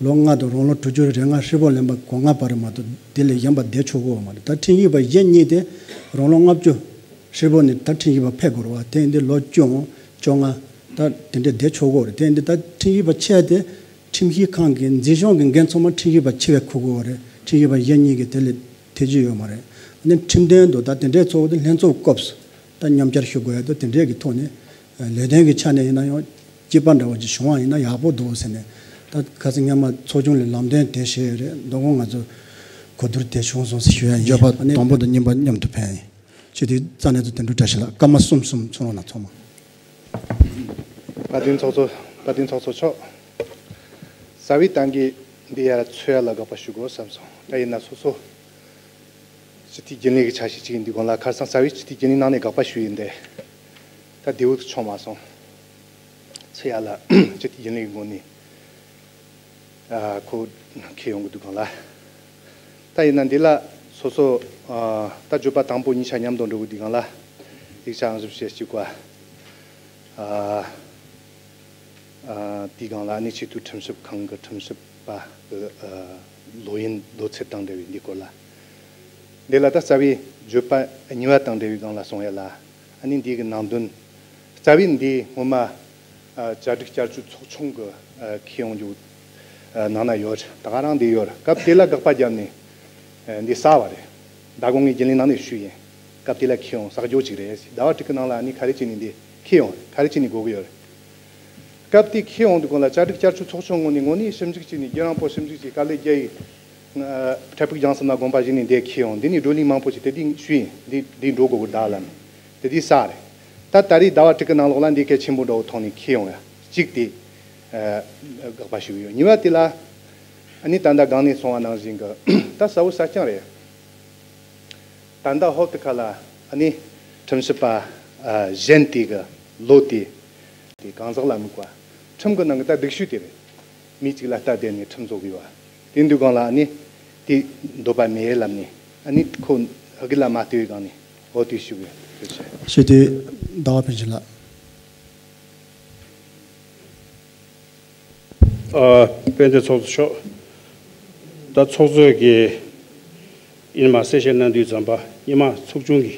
ལོ་ལྔ་དང་རང་ལོ་དྲུག་ཅུ་རེ་ལྔ་ཧྲིལ་པོ་ལོན་པ་གོ་ལྔ་བར་མ་གཏོགས་དེ་ལས་གཞན་པ་བསྡད་ཆོག་གི་ཡོད་མ་རེད། ད་ཁྲིམས་ཞིབ་པ་གཞན་གཉིས་དེ་རང་ལོ་ལྔ་བཅུ་ཧྲིལ་པོ་ནས་ད་ཁྲིམས་ཞིབ་པ་ཕེབས་དགོས་རེད་བ། དེ་ཡིན་དུས་ལོ་བཅུ་བཅོ་ལྔ་ད་དེ་འདྲས་བསྡད་ཆོག་གི་རེད། དེ་ཡིན་དུས་ད་ཁྲིམས་ཞིབ་པ་ཆེ་བ་དེ་ཁྲིམས་ཞིབ་ཁང་གི་འཛིན་སྐྱོང་གི་འགན་ཚང་མ་ཁྲིམས་ཞིབ་པ་ཆེ་བས་འཁུར་དགོས་རེད། ཁྲིམས་ཞིབ་པ་གཞན་གཉིས་ཀྱིས་དེ་ལས་ཐེ་ཇུས་ཡོད་མ་རེད། ཨ་ནི་ཁྲིམས་དོན་དུ་ད་དེ་འདྲས་ཚོགས་དེ་ལྷན་ཚོགས་སྐབས་སུ་ད་མཉམ་བཅར་ཞུ་དགོས་ཡ་དང་དེ་འདྲས་ཀྱི་ཐོག་ནས། ཨ། ལས་དོན་གྱི་ཆ་ནས་ཡིན་ན་ཡང་ སྐྱེས་པ་འདྲ་བོ་ཅིག་བྱུང་བ་ཡིན་ན་ཡག་པོ་འདུག་ཟེར་ནས། ད་ཁ་སང་སྔོན་མ་ཚོགས་ཆུང་ལས་ལམ་སྟོན་དེ་བྱས་ཡོད་རེད། མདོ་དགོང་ང་ཚོ་གོ་བསྡུར་དེ་བྱུང་སོང་ཟེར་ཞུ་ཡ་ཡིན། བརྗོད་པ་ཨ་ནི་དང་པོ་དང་གཉིས་པ་མཉམ་དུ་ཕན་ཡིན། ཅི་དེ་རྩ་ནས་ཚོ་དོན་གྲུབ་བཀྲ་ཤིས་ལགས། སྐར་མ་གསུམ་གསུམ་ཚོར་རོགས་གནང་ཚང་མ། བཀའ་དྲིན་ཚོགས་གཙོ། བཀའ་དྲིན་ཚོགས་གཙོ་མཆོག་རྩ་བའི་ཏང་གི་འདི་ཡར་ཚོགས་ཡ་ལ་དགག་པ་ཞུ་དགོས་བསམ་སོང་། ད་ཡིན་ན་སོ་སོ་སྤྱི་འཐུས་རྒྱུན་ལས་ཀྱི་ཆ་ཤས་ཅིག་ཡིན་དུས་སྒང་ལ། ཁ་སང་རྩ་བའི་སྤྱི་འཐུས་རྒྱུན་ལས་ནང་ནས་དགག་པ་ཞུས་ཡིན་ཏེ། ད་དེའུ་ཆོག་མ་སོང་། ཚེ་ཡ་ལ་སྤྱི་འཐུས་རྒྱུན་ལས་ཀྱི་ངོས་ནས་ཨ་ཁོ་འཁྱེར་ཡོང་གི་འདུག་གང་ལ། ད་ཡིན་ན་འདི་ལ་སོ་སོ་ཨ་ད་བརྗོད་པ་དང་པོ་གཉིས་ཆ་མཉམ་དུ་འགྲོ་གི་འདུག་གང་ལ། ཡིག་ཆ་ཨང་གསུམ་བཤད་གཅིག་པ། ཨ་ཨ་དེའི་སྒང་ལ་ནི་ཆེས་མཐོའི་ཁྲིམས་ཞིབ་ཁང་གི་ཁྲིམས་ཞིབ་པ་གི་ཨ་ལོ་ཡིན་ལོ་ཚད་དང་འབྲེལ་བའི་འདི་སྐོར་ལ། འདི་ལ་ད་རྩ་བའི་བརྗོད་པ་གཉིས་པ་དང་འབྲེལ་བའི་སྒང་ལ་སོང་ཡ་ལ། ཨ་ནི་འདི་གི་ནང་དོན། རྩ་བའི་འདི་སྔོན་མ་ཨ་གྲ་སྒྲིག་བསྐྱར་བཅོས་ཚོགས་ཆུང་གི་ཨ་འཁྱེར་ཡོང་རྒྱུ་ཨ་ནང་ན་ཡོད། ད་ག་རང་འདི་ཡོད། སྐབས་དེ་ལ་དགག་པ་བརྒྱབ་ནས་ཨ་འདི་གསར་བ་རེད། མདང་དགོང་ངས་རྒྱུན་ལས་ནང་ནས་ཞུས་ཡིན། སྐབས་དེ་ལ་འཁྱེར་ཡོང་གསར་འགྱུར་ཅིག་རེད། ཟླ་བ་དྲུག་གི་ནང་ལ་ཨ་ནི་ག་རེ་བྱས་ནས་འདི་འཁྱེར་ཡོང་། ག་རེ་བྱས་ནས་དགོས་ཀྱི་ཡོད་རེད། སྐབས་དེ་འཁྱེར་ཡོང་དུས་སྒང་ལ་གྲ་སྒྲིག་བསྐྱར་བཅོས་ཚོགས་ཆུང་ངོས་ནས་དངོས་གནས་ཞིབ་འཇུག་བྱས་ནས། རྒྱལ་རིང་པོ་ཞིབ་འཇུག་བྱས། དཀའ་ལས་རྒྱག་ཡིན། ཨ་འཕྲལ་ཕུགས་རྒྱང་གསུམ་ལ་དགོངས་པ་བཞེས་ནས་འདིར་འཁྱེར་ཡོང་། འདི་ནས་བགྲོ་གླེང་མང་པོ་བྱས། དེ་དུས་ཞུས་ཡིན། འདི་འདི་འགྲོ་དགོས་ཀྱི་གདའ་ལབ་ནས། དེ་དུས་གསར་རེད། ད་ད་རེས་ཟླ་བ་དྲུག་གི་ནང་ལོགས་ལ་འདི་གལ་ཆེན་པོ་འདྲ་བོ་ཐོག་ནས་འཁྱེར་ཡོང་ཡ་གཅིག་དེ་ཨ་དགག་པ་ཞུ་གི་ཡོད། གཉིས་པ་དེ་ལ་ཨ་ནི་ད་ལྟ་སྒང་ནས་གསུངས་པ་ནང་བཞིན་གྱི་ད་གསལ་བོ་གསལ་རྐྱང་རེད། ད་ལྟ་ཧོབ་དེ་ཁ་ལ་ཨ་ནི་ཁྲིམས་ཞིབ་པ་ཨ་གཞན་དེ་གི་ལོ་དེ་དེ་གང་ཟག་ལ་དམིགས་པ། ཁྲིམས་ཀྱི་ནང་གི་ད་སྡིག་ཤོས་དེ་རེད། མི་གཅིག་ལ་ལྟ་བསྡད་ནས་ཁྲིམས་བཟོ་གི་ཡོད། དེ་འདུག་སྒང་ལ་ཨ་ནི་དེ་འདོད་པ་མེད་ལབ་ནས། ཨ་ནི་ཁོ་ཨ་གི་ལ་མ་ལྟོས་སྒང་ནས་འོ་དེ་ཞུ་གི་ཡོད། ཞེས་དེ་ཟླ་བ་ཕན་ཆད་ལགས། ཨ་དཔལ་ལྡན་ཚོགས་གཙོ་མཆོག་ད་ཚོགས་གཙོས་ཀྱི་ཡིན་མ་གསལ་བཤད་གནང་དུས་ཙམ་པ་སྔོན་མ་ཚོགས་ཆུང་གི་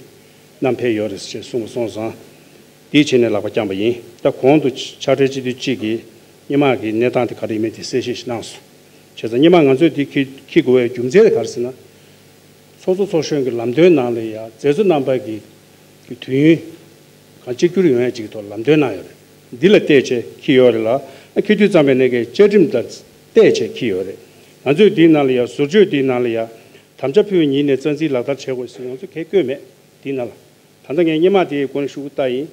རྣམ་འཕེལ་ཡོད་རེད་ཅེས་གསུངས་པ་སོང་ཙང་། དེའི་ཆེད་ནས་ལག་པ་བརྐྱངས་པ་ཡིན། ད་གོང་དུ་ཕྱག་སྦྲེལ་སྤྱི་འཐུས་གཅིག་གིས་སྔོན་མ་གི་གནས་སྟངས་དེ་ག་རེ་ཡིན་མིན་དེ་གསལ་བཤད་ཞིག་གནང་སོང་། བྱས་ཙང་སྔོན་མ་ང་ཚོས་དེ་འཁྱེར་འཁྱེར་དགོས་པའི་རྒྱུ་མཚན་དེ་ག་རེ་ཟེར་ན། ཚོགས་གཙོ་ཚོགས་གཞོན་གྱི་ལམ་སྟོན་ནང་ལ་ཡང་མཛད་གཙོ་རྣམ་པ་གི་གི་དུས་ཡུན་གང་གཅིག་གྱུར་ཡོང་ཡ་ཅིག་ཐོག་ལམ་སྟོན་གནང་ཡོད་རེད། འདི་ལ་བལྟས་བྱས་འཁྱེར་ཡོད་རེད་ལ། འཁྱེར་དུས་ཙམ་པའི་ནས་ཀྱི་བཅའ་ཁྲིམས་ལ་བལྟས་བྱས་འཁྱེར་ཡོད་རེད། ང་ཚོས་འདིའི་ནང་ལ་ཡང་ཟུར་བརྗོད་འདིའི་ནང་ལ་ཡང་དམ་བཅའ་ཕུལ་བའི་ཉིན་ནས་རྩ་འཛིན་ལག་བསྟར་བྱེད་དགོས་ཟེར་ང་ཚོས་གང་བཀོད་མེད། འདིའི་ནང་ལ་ད་ལྟ་ངས་སྔོན་མ་དེའི་སྐོར་ནས་ཞུ་གི་ལྟ་ཡིན།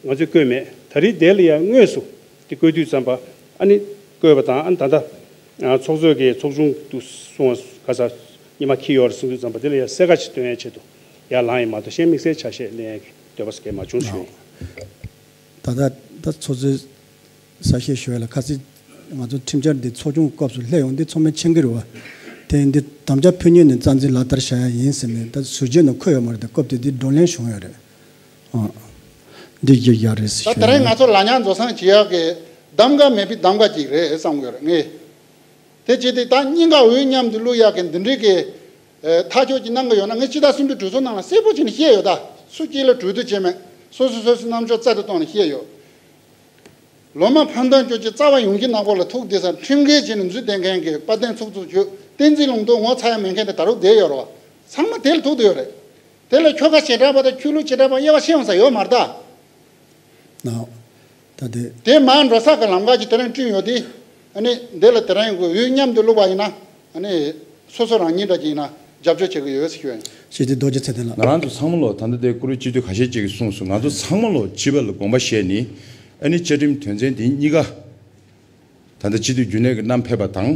ང་ཚོས་བཀོད་མེད། ད་རེས་དེ་ལ་ཡང་དངོས་སུ་དེ་བཀོད་དུས་ཙམ་པ་ཨ་ནི་བཀོད་པ་དང་། ཨ་ནི་ད་ལྟ་ཚོགས་གཙོས་ཀྱི་ཚོགས་ཆུང་དུ་གསུངས་པ་ག་ས་ཉི་མ་འཁྱེར་ཡོད་རེད་གསུང་དུས་ཙམ་པ་དེ་ལ་ཡང་གསལ་ཁ་ཅིག་སྟོན་ཡའི་ཆེད་དུ་ཡར་ལངས་ཡིན་མ་གཏོགས། གཞན་དམིགས་བསལ་ཆ་ཤས་ལེན་ཡ་གི་འདོད་པ་སྐད་མ་བྱུང་ཞུ་ཡིན། ད་ལྟ་ད་ཚོགས་གཙོས་གསལ་བཤད་ཞུ་ཡ་ལ། ཁ་སང་ང་ཚོ་ཁྲིམས་འཆར་འདི་ཚོགས་ཆུང་སྐབས་སུ་སླེབས་ཡོང་། འདི་ཚང་མས་མཁྱེན་གྱི་རེད་བ། དེ་འདི་དམ་བཅའ་ཕུལ་ཉིན་ནས་རྩ་འཛིན་ལག་བསྟར་བྱ་ཡ་ཡིན་ཟེར་ནས་ད་ཟུར་བརྗོད་ནང་འཁོད་ཡོད་མ་རེད། ད་སྐབས་དེ་འདི་བགྲོ་གླེང་བྱུང་ཡོད་རེད། ཨ། འདི་རྒྱག་ཡག་རེད་ཟེར་ད་དེ་རིང་ཞུ་ཡ་ང་ཡིན། ཚོ་ལ་ཉག་འཛོ་སང་བྱེད་ཡག་གི་གདམ་ག་མེད་པའི་གདམ་ག་ཅིག་རེད་བསམ་གི་ཡོད་རེད་ངས། དེ་བྱས་ཏེ་ད་སྙིང་ག་འོས་མཉམ་དུ་བླུག་ཡག་གི་འདི་འདྲའི་གི་ཨེ་ཐག་གཅོད་ཅིག་གནང་གི་ཡོད་ན། ངས་སྤྱི་ཟླ་གསུམ་པའི་གྲོས་ཚོགས་ནང་ལ་གསལ་པོ་བྱས་ནས་བཤད་ཡོད། ད་སུ་གཅིག་ལ་གྲོས་བསྡུར་བྱས་མེད། སོ་སོ་སོ་སོའི་རྣམ་དཔྱོད་རྩལ་དུ་བཏོན་ནས་བཤད་ཡོད། ལོ་མ་ཕམ་དོན་གཅོད་ཀྱི་རྩ་བ་ཡོང་གི་ནག་པོ་ལ་ཐུག་བསྡད་ས། ཁྲིམས་འགལ་བྱས་ནས་འཛུལ་བསྡད་མཁན་གྱི་དཔལ་ལྡན་ཚོགས་གཙོ་ཁྱོད་བསྟན་འཛིན་ལུང་རྟོགས་ངོ་ཚ་ཡ་མེད་མཁན་དེ་ད་རུང་བསྡད་ཡོད་རེད་བ། ཚང་མ་དེ་ལ་ཐུག་བསྡད་ཡོད་རེད། དེ་ལ་ཁྱོ་ག་བྱེ་བྲག་པ་དང་ཆོས་ལུགས་བྱེ་བྲག་པ་དབྱེ་བ་ཕྱེ་ཡོང་ས་ཡོད་མ་རེད་ད། ན། ད་དེ། དེ་མར་འགྲོ་ས་གི་ལམ་ཁ་ཅིག་དེ་རིང་བསྐྲུན་ཡོད་དེ། ཨ་ནི་འདི་ལ་དེ་རིང་གི་འོས་མཉམ་དུ་བླུགས་པ་ཡིན་ན། ཨ་ནི་སོ་སོ་རང་ཉིད་འདྲ་ཅིག་ཡིན་ན་རྒྱབ་སྐྱོར་བྱེད་ཀྱི་ཡོད་ཟེར་ཞུ་ཡ་ཡིན། ཞེས་དེ་རྡོ་རྗེ་ཚེ་བརྟན་ལགས། ང་རང་ཚོ་ཚང་མ་ལོ་ད་ལྟ་དེ་བཀུར་འོས་སྤྱི་འཐུས་ཁ་ཤས་ཅིག་གིས་གསུངས་སོང་། ང་ཚོ་ཚང་མ་ལོ་སྤྱི་པ་ལ་དགོངས་པ་བཞེས་ནས། ཨ་ནི་བཅའ་ཁྲིམས་དོན་ཚན་དེ་གཉིས་ཀ། ད་ལྟ་སྤྱི་འཐུས་རྒྱུན་ལས་ཀྱི་རྣམ་ཕེབས་པ་དང་།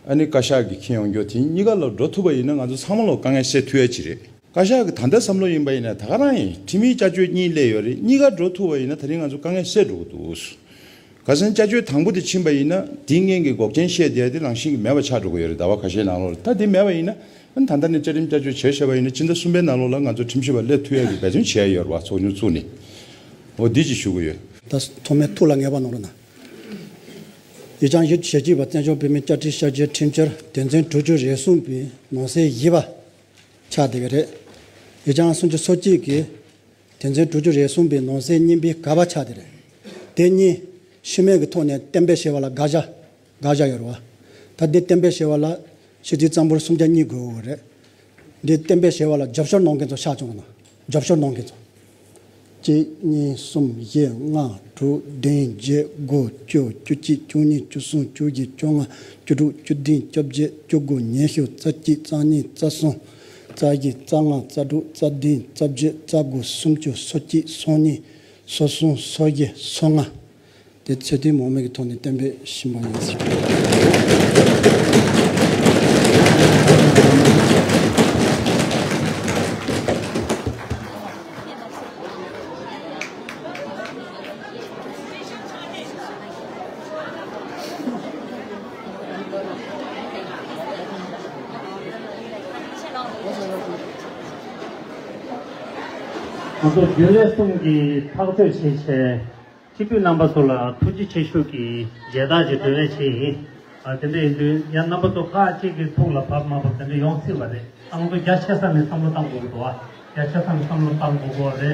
ཨ་ནི་བཀའ་ཤག་གི་འཁྱེར་ཡོང་རྒྱུ་དེ་གཉིས་ཀ་ལ་འགྲོ་ཐུབ་པ་ཡིན་ན་ང་ཚོ་ཚང་མ་ལོ་དཀའ་ངལ་སེལ་ཐུབ་ཡ་ཅིག་རེད། བཀའ་ཤག་གི་ད་ལྟ་བསམ་བློ་ཡིན་པ་ཡིན་ན་ད་ག་རང་ཡིན། ཁྲིམས་ཡིག་བསྐྱར་བཅོས་གཉིས་སླེབས་ཡོད་རེད། གཉིས་ཀ་འགྲོ་ཐུབ་པ་ཡིན་ན་ད་རིང་ང་ཚོ་དཀའ་ངལ་སེལ་འགྲོ་གི་འདུག་ཁ་སང་བསྐྱར་བཅོས་དང་པོ་དེ་ཕྱིན་པ་ཡིན་ན་དེའི་སྔོན་གྱི་འགོག་རྐྱེན་བཤད་བསྡད་ཡ་དེ་རང་བཞིན་གྱིས་མེད་པ་ཆགས་འགྲོ་གི་ཡོད་རེད། ཟླ་བ་ཁ་ཤས་ནང་ལོགས་ལ། ད་དེ་མེད་པ་ཡིན་ན། ཨ་ནི་ད་ལྟ་ནས་བཅའ་ཁྲིམས་བསྐྱར་བཅོས་བྱས་བྱས་པ་ཡིན་ན་ཕྱི་ཟླ་གསུམ་པའི་ནང་ལོགས་ལ་ང་ཚོ་ཁྲིམས་ཞིབ་པ་སླེབས་ཐུབ་ཡ་གི་འབད་བརྩོན་བྱས་ཡོད་རེད་བ། ཚོགས་ཆུང་བཙུགས་ནས། འོ་འདི་ཅིག་ཞུ་གི་ཡོད། ད་ཐོག་མའི་ཐུགས་ལ་ངེས་པ་གནང་ན། ཡིག་བྱང་བཞི་བཅུ་ཞེ་གཅིག་པ་བཙན་བྱོལ་བོད་མིའི་བཅའ་ཁྲིམས་ཤར་གྱི་ཁྲིམས་འཆར་དོན་ཚན་དྲུག་ཅུ་རེ་གསུམ་པའི་ནང་གསེས་བཞི་པ་ཆགས་བསྡད་ཡོད་རེད། ཡིག་བྱང་སུམ་ཅུ་སོ་གཅིག་གི་དོན་ཚན་དྲུག་ཅུ་རེ་གསུམ་པའི་ནང་གསེས་གཉིས་པའི་ག་པ་ཆགས་བསྡད་རེད། དེ་གཉིས་ཤུལ་མེད་ཀྱི་ཐོག་ནས་གཏན་འབེབས་བྱས་པ་ལ་དགག་བྱ་དགག་བྱ་ཡོད་རེད་བ། ད་འདི་གཏན་འབེབས་བྱས་པ་ལ་སྤྱི་འཐུས་གཙང་པོར་སུམ་བརྒྱ་གཉིས་དགོས་ཡོད་རེད། འདི་གཏན་འབེབས་བྱས་པ་ལ་རྒྱབ་སྐྱོར་གནང་མཁན་ཚོ་ཤག་བྱུང་ན། རྒྱབ་སྐྱོར་གནང་མཁན་ཚོ། གཅིག་གཉིས་གསུམ་བཞི་ལྔ་དྲུག་བདུན་བརྒྱད་དགུ་བཅུ་བཅུ་གཅིག་བཅུ་གཉིས་བཅུ་གསུམ་བཅུ་བཞི་བཅོ་ལྔ་བཅུ་དྲུག་བཅུ་བདུན་བཅོ་བརྒྱད་བཅུ་དགུ་ཉི་ཤུ་རྩ་གཅིག་རྩ་གཉིས་རྩ་གསུམ་རྩ་བཞི་རྩ་ལྔ་རྩ་དྲུག་རྩ་བདུན་རྩ་བརྒྱད་རྩ་དགུ་སུམ་ཅུ་སོ་གཅིག་སོ་གཉིས་སོ་གསུམ་སོ་བཞི་སོ་ལྔ། དེ་ཚེ་ཐུན་མོང་མེད་ཀྱི་ཐོག་ནས་གཏན་འབེབས་ཞུས་པ་ཡིན་ཟེར། ང་ཚོ་རྒྱུན་ལས་གསུམ་གྱིས་ཐག་གཅོད་བྱས་བྱས། སྤྱི་འཐུས་རྣམ་པ་ཚོ་ལ་ཐུགས་རྗེ་ཆེ་ཞུ་གི་མཇལ་དར་གྱི་སྒྲོན་མེ་ཆེ་ཡིན། ཨ་དེ་འདྲ་ཡིན་དུས་ཡང་རྣམ་པ་ཚོ་ཁག་ཅིག་གི་ཐུགས་ལ་བབ་མ་བབ་དེ་འདྲ་ཡོང་སྲིད་པ་རེད། ཨ་ང་ཚོ་རྒྱ་ཆེ་ས་ནས་བསམ་བློ་བཏང་དགོས་ཀྱི་འདུག་ཨ། རྒྱ་ཆེ་ས་ནས་བསམ་བློ་བཏང་དགོས་ཀྱི་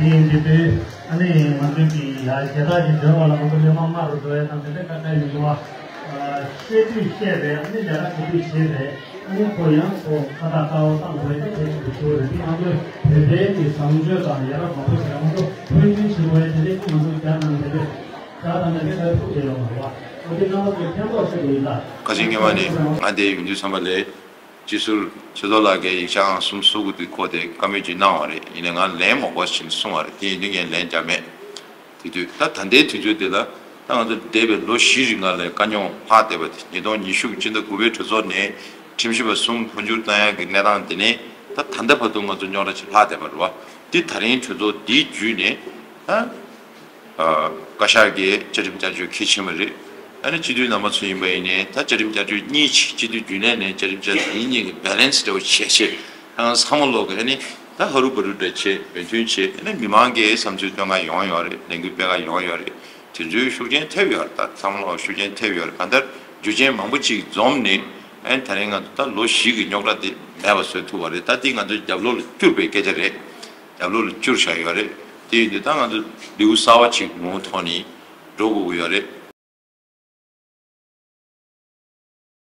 རེད། དེ་ཡིན་དུས་ཨ་ནི་ང་ཚོའི་གི་ཡ་མཇལ་དར་གྱི་སྒྲོན་མ་ལ་ང་ཚོ་སླེབས་མ་མ་རུ་འགྲོ་ཡ་དང་དེ་འདྲ་ཁག་ཁག་ཡིན་འདུག་ཨ། བཤད་དུས་བཤད་རེད། ཨ་ནི་ལས་ཀ་བྱེད་དུས་བྱེད་རེད། ཨ་ནི་ཁོ་ཡང་ཁོ་ཁ་བཏགས་དཀར་པོ་བཏང་དགོས་ཡ་དེ་གལ་ཆེན་པོ་ཞིག་རེད། དེ་ང་ཚོས་བོད་པའི་གི་བཟང་སྤྱོད་དང་ཡ་རབས་མང་པོ་ཞིག་ང་ཚོ་ཕན་ཚུན་བྱེད་དགོས་ཡ་དེ་འདྲའི་ང་ཚོ་རྒྱ་ནང་དེ་འདྲས་རྒྱ་དང་ནང་དེ་ལྟར་ཐུག་བསྡད་ཡོད་མ་རེད་བ། འོ་དེ་རྣམ་པ་ཚོས་ཕན་ཐོགས་ཆེད་དུ་ཡིན་ལ། ཁ་ཆེ་སྔོན་མ་ནས་ང་དེ་ཡོང་དུས་ཙམ་པ་ལས་སྤྱི་ཟུར་ཆོས་ཚོགས་ལགས་ཀྱིས་ཡིག་ཆ་ཨང་གསུམ་བཟོ་དགོས་དུས་ཁོ་དེ་བཀའ་མོལ་ཅིག་གནང་བ་རེད། ཡིན་ནའི་ང་ལན་མ་དགོས་ཞེས་གསུངས་པ་རེད། དེ་ཡིན་དུས་ངས་ལན་བརྒྱབ་མེད། དེ་དུས་ད་ད་ལྟའི་དུས་ཚོད་འདི་ལ་ད་ང་ཚོ་འདས་པའི་ལོ་བཞི་རིང་ལ་དཀའ་རྙོག་ལྷག་བསྡད་པ་དེ་ཉིས་སྟོང་ཉི་ཤུ་གི་སྤྱི་ཟླ་དགུ་པའི་གྲོས་ཚོགས་ནས་ཁྲིམས་ཞིབ་པ་གསུམ་འཕོ་འགྱུར་བཏང་ཡག་གི་གནས་སྟངས་དེ་ནས་ད་ད་ལྟ་བར་དུ་ང་ཚོ་རྙོག་དྲ་ཅིག་ལྷག་བསྡད་པ་རེད་བ། འདི་ད་རིང་གྲོས་ཚོགས་འདིའི་བརྒྱུད་ནས་ད་བཀའ་ཤག་གིས་བཅའ་ཁྲིམས་བསྐྱར་བཅོས་གལ་ཆེན་པོ་རེད། ཨ་ནི་སྤྱི་འཐུས་རྣམ་པ་ཚོ་ཡིན་པ་ཡིན་ནའི་ད་བཅའ་ཁྲིམས་བསྐྱར་བཅོས་གཉིས་ཅིག་སྤྱི་འཐུས་རྒྱུན་ལས་ནས་བཅའ་ཁྲིམས་བསྐྱར་བཅོས་གཉིས་ཀྱི་བེ་ལེན་སི་འདྲ་བོ་བྱས་བྱས་ད་ང་ཚང་མ་ལོག་གི་ཨ་ནི་ད་ཧ་རུ་བ་རུ་འདྲ་བྱས་མོས་མཐུན་བྱས། ཨ་ནི་མི་མང་གིས་བསམ་ཚུལ་སྟོན་ག་ཡོང་ཡོད་རེད། ལས་འགུལ་སྤེལ་ག་ཡོང་ཡོད་རེད། དེ་ཚོའི་ཤུགས་རྐྱེན་ཐེབས་ཡོད་རེད། ད་ཚང་མ་ལ་ཤུགས་རྐྱེན་ཐེབས་ཡོད་རེད། གང་ལྟར་རྒྱུ་རྐྱེན་མང་པོ་ཅིག་འཛོམས་ནས་ཨ་ནི་ད་རིང་ང་ཚོ་ད་ལོ་བཞི་གི་རྙོག་དྲ་དེ་མེད་པ་བཟོ་ཐུབ་པ་རེད། ད་དེ་ང་ཚོ་རྒྱབ་ལོགས་ལ་བསྐྱུར་བའི་སྐད་ཆ་རེད། རྒྱབ་ལོགས་ལ་བསྐྱུར་བཞག་ཡོད་རེད། དེ་ཡིན་དུས་ད་ང་ཚོ་ལེའུ་གསར་བ་ཅིག་ངོ་བོ་ཐོག་ནས་འགྲོ་དགོས་ཀྱི་ཡོད་རེད།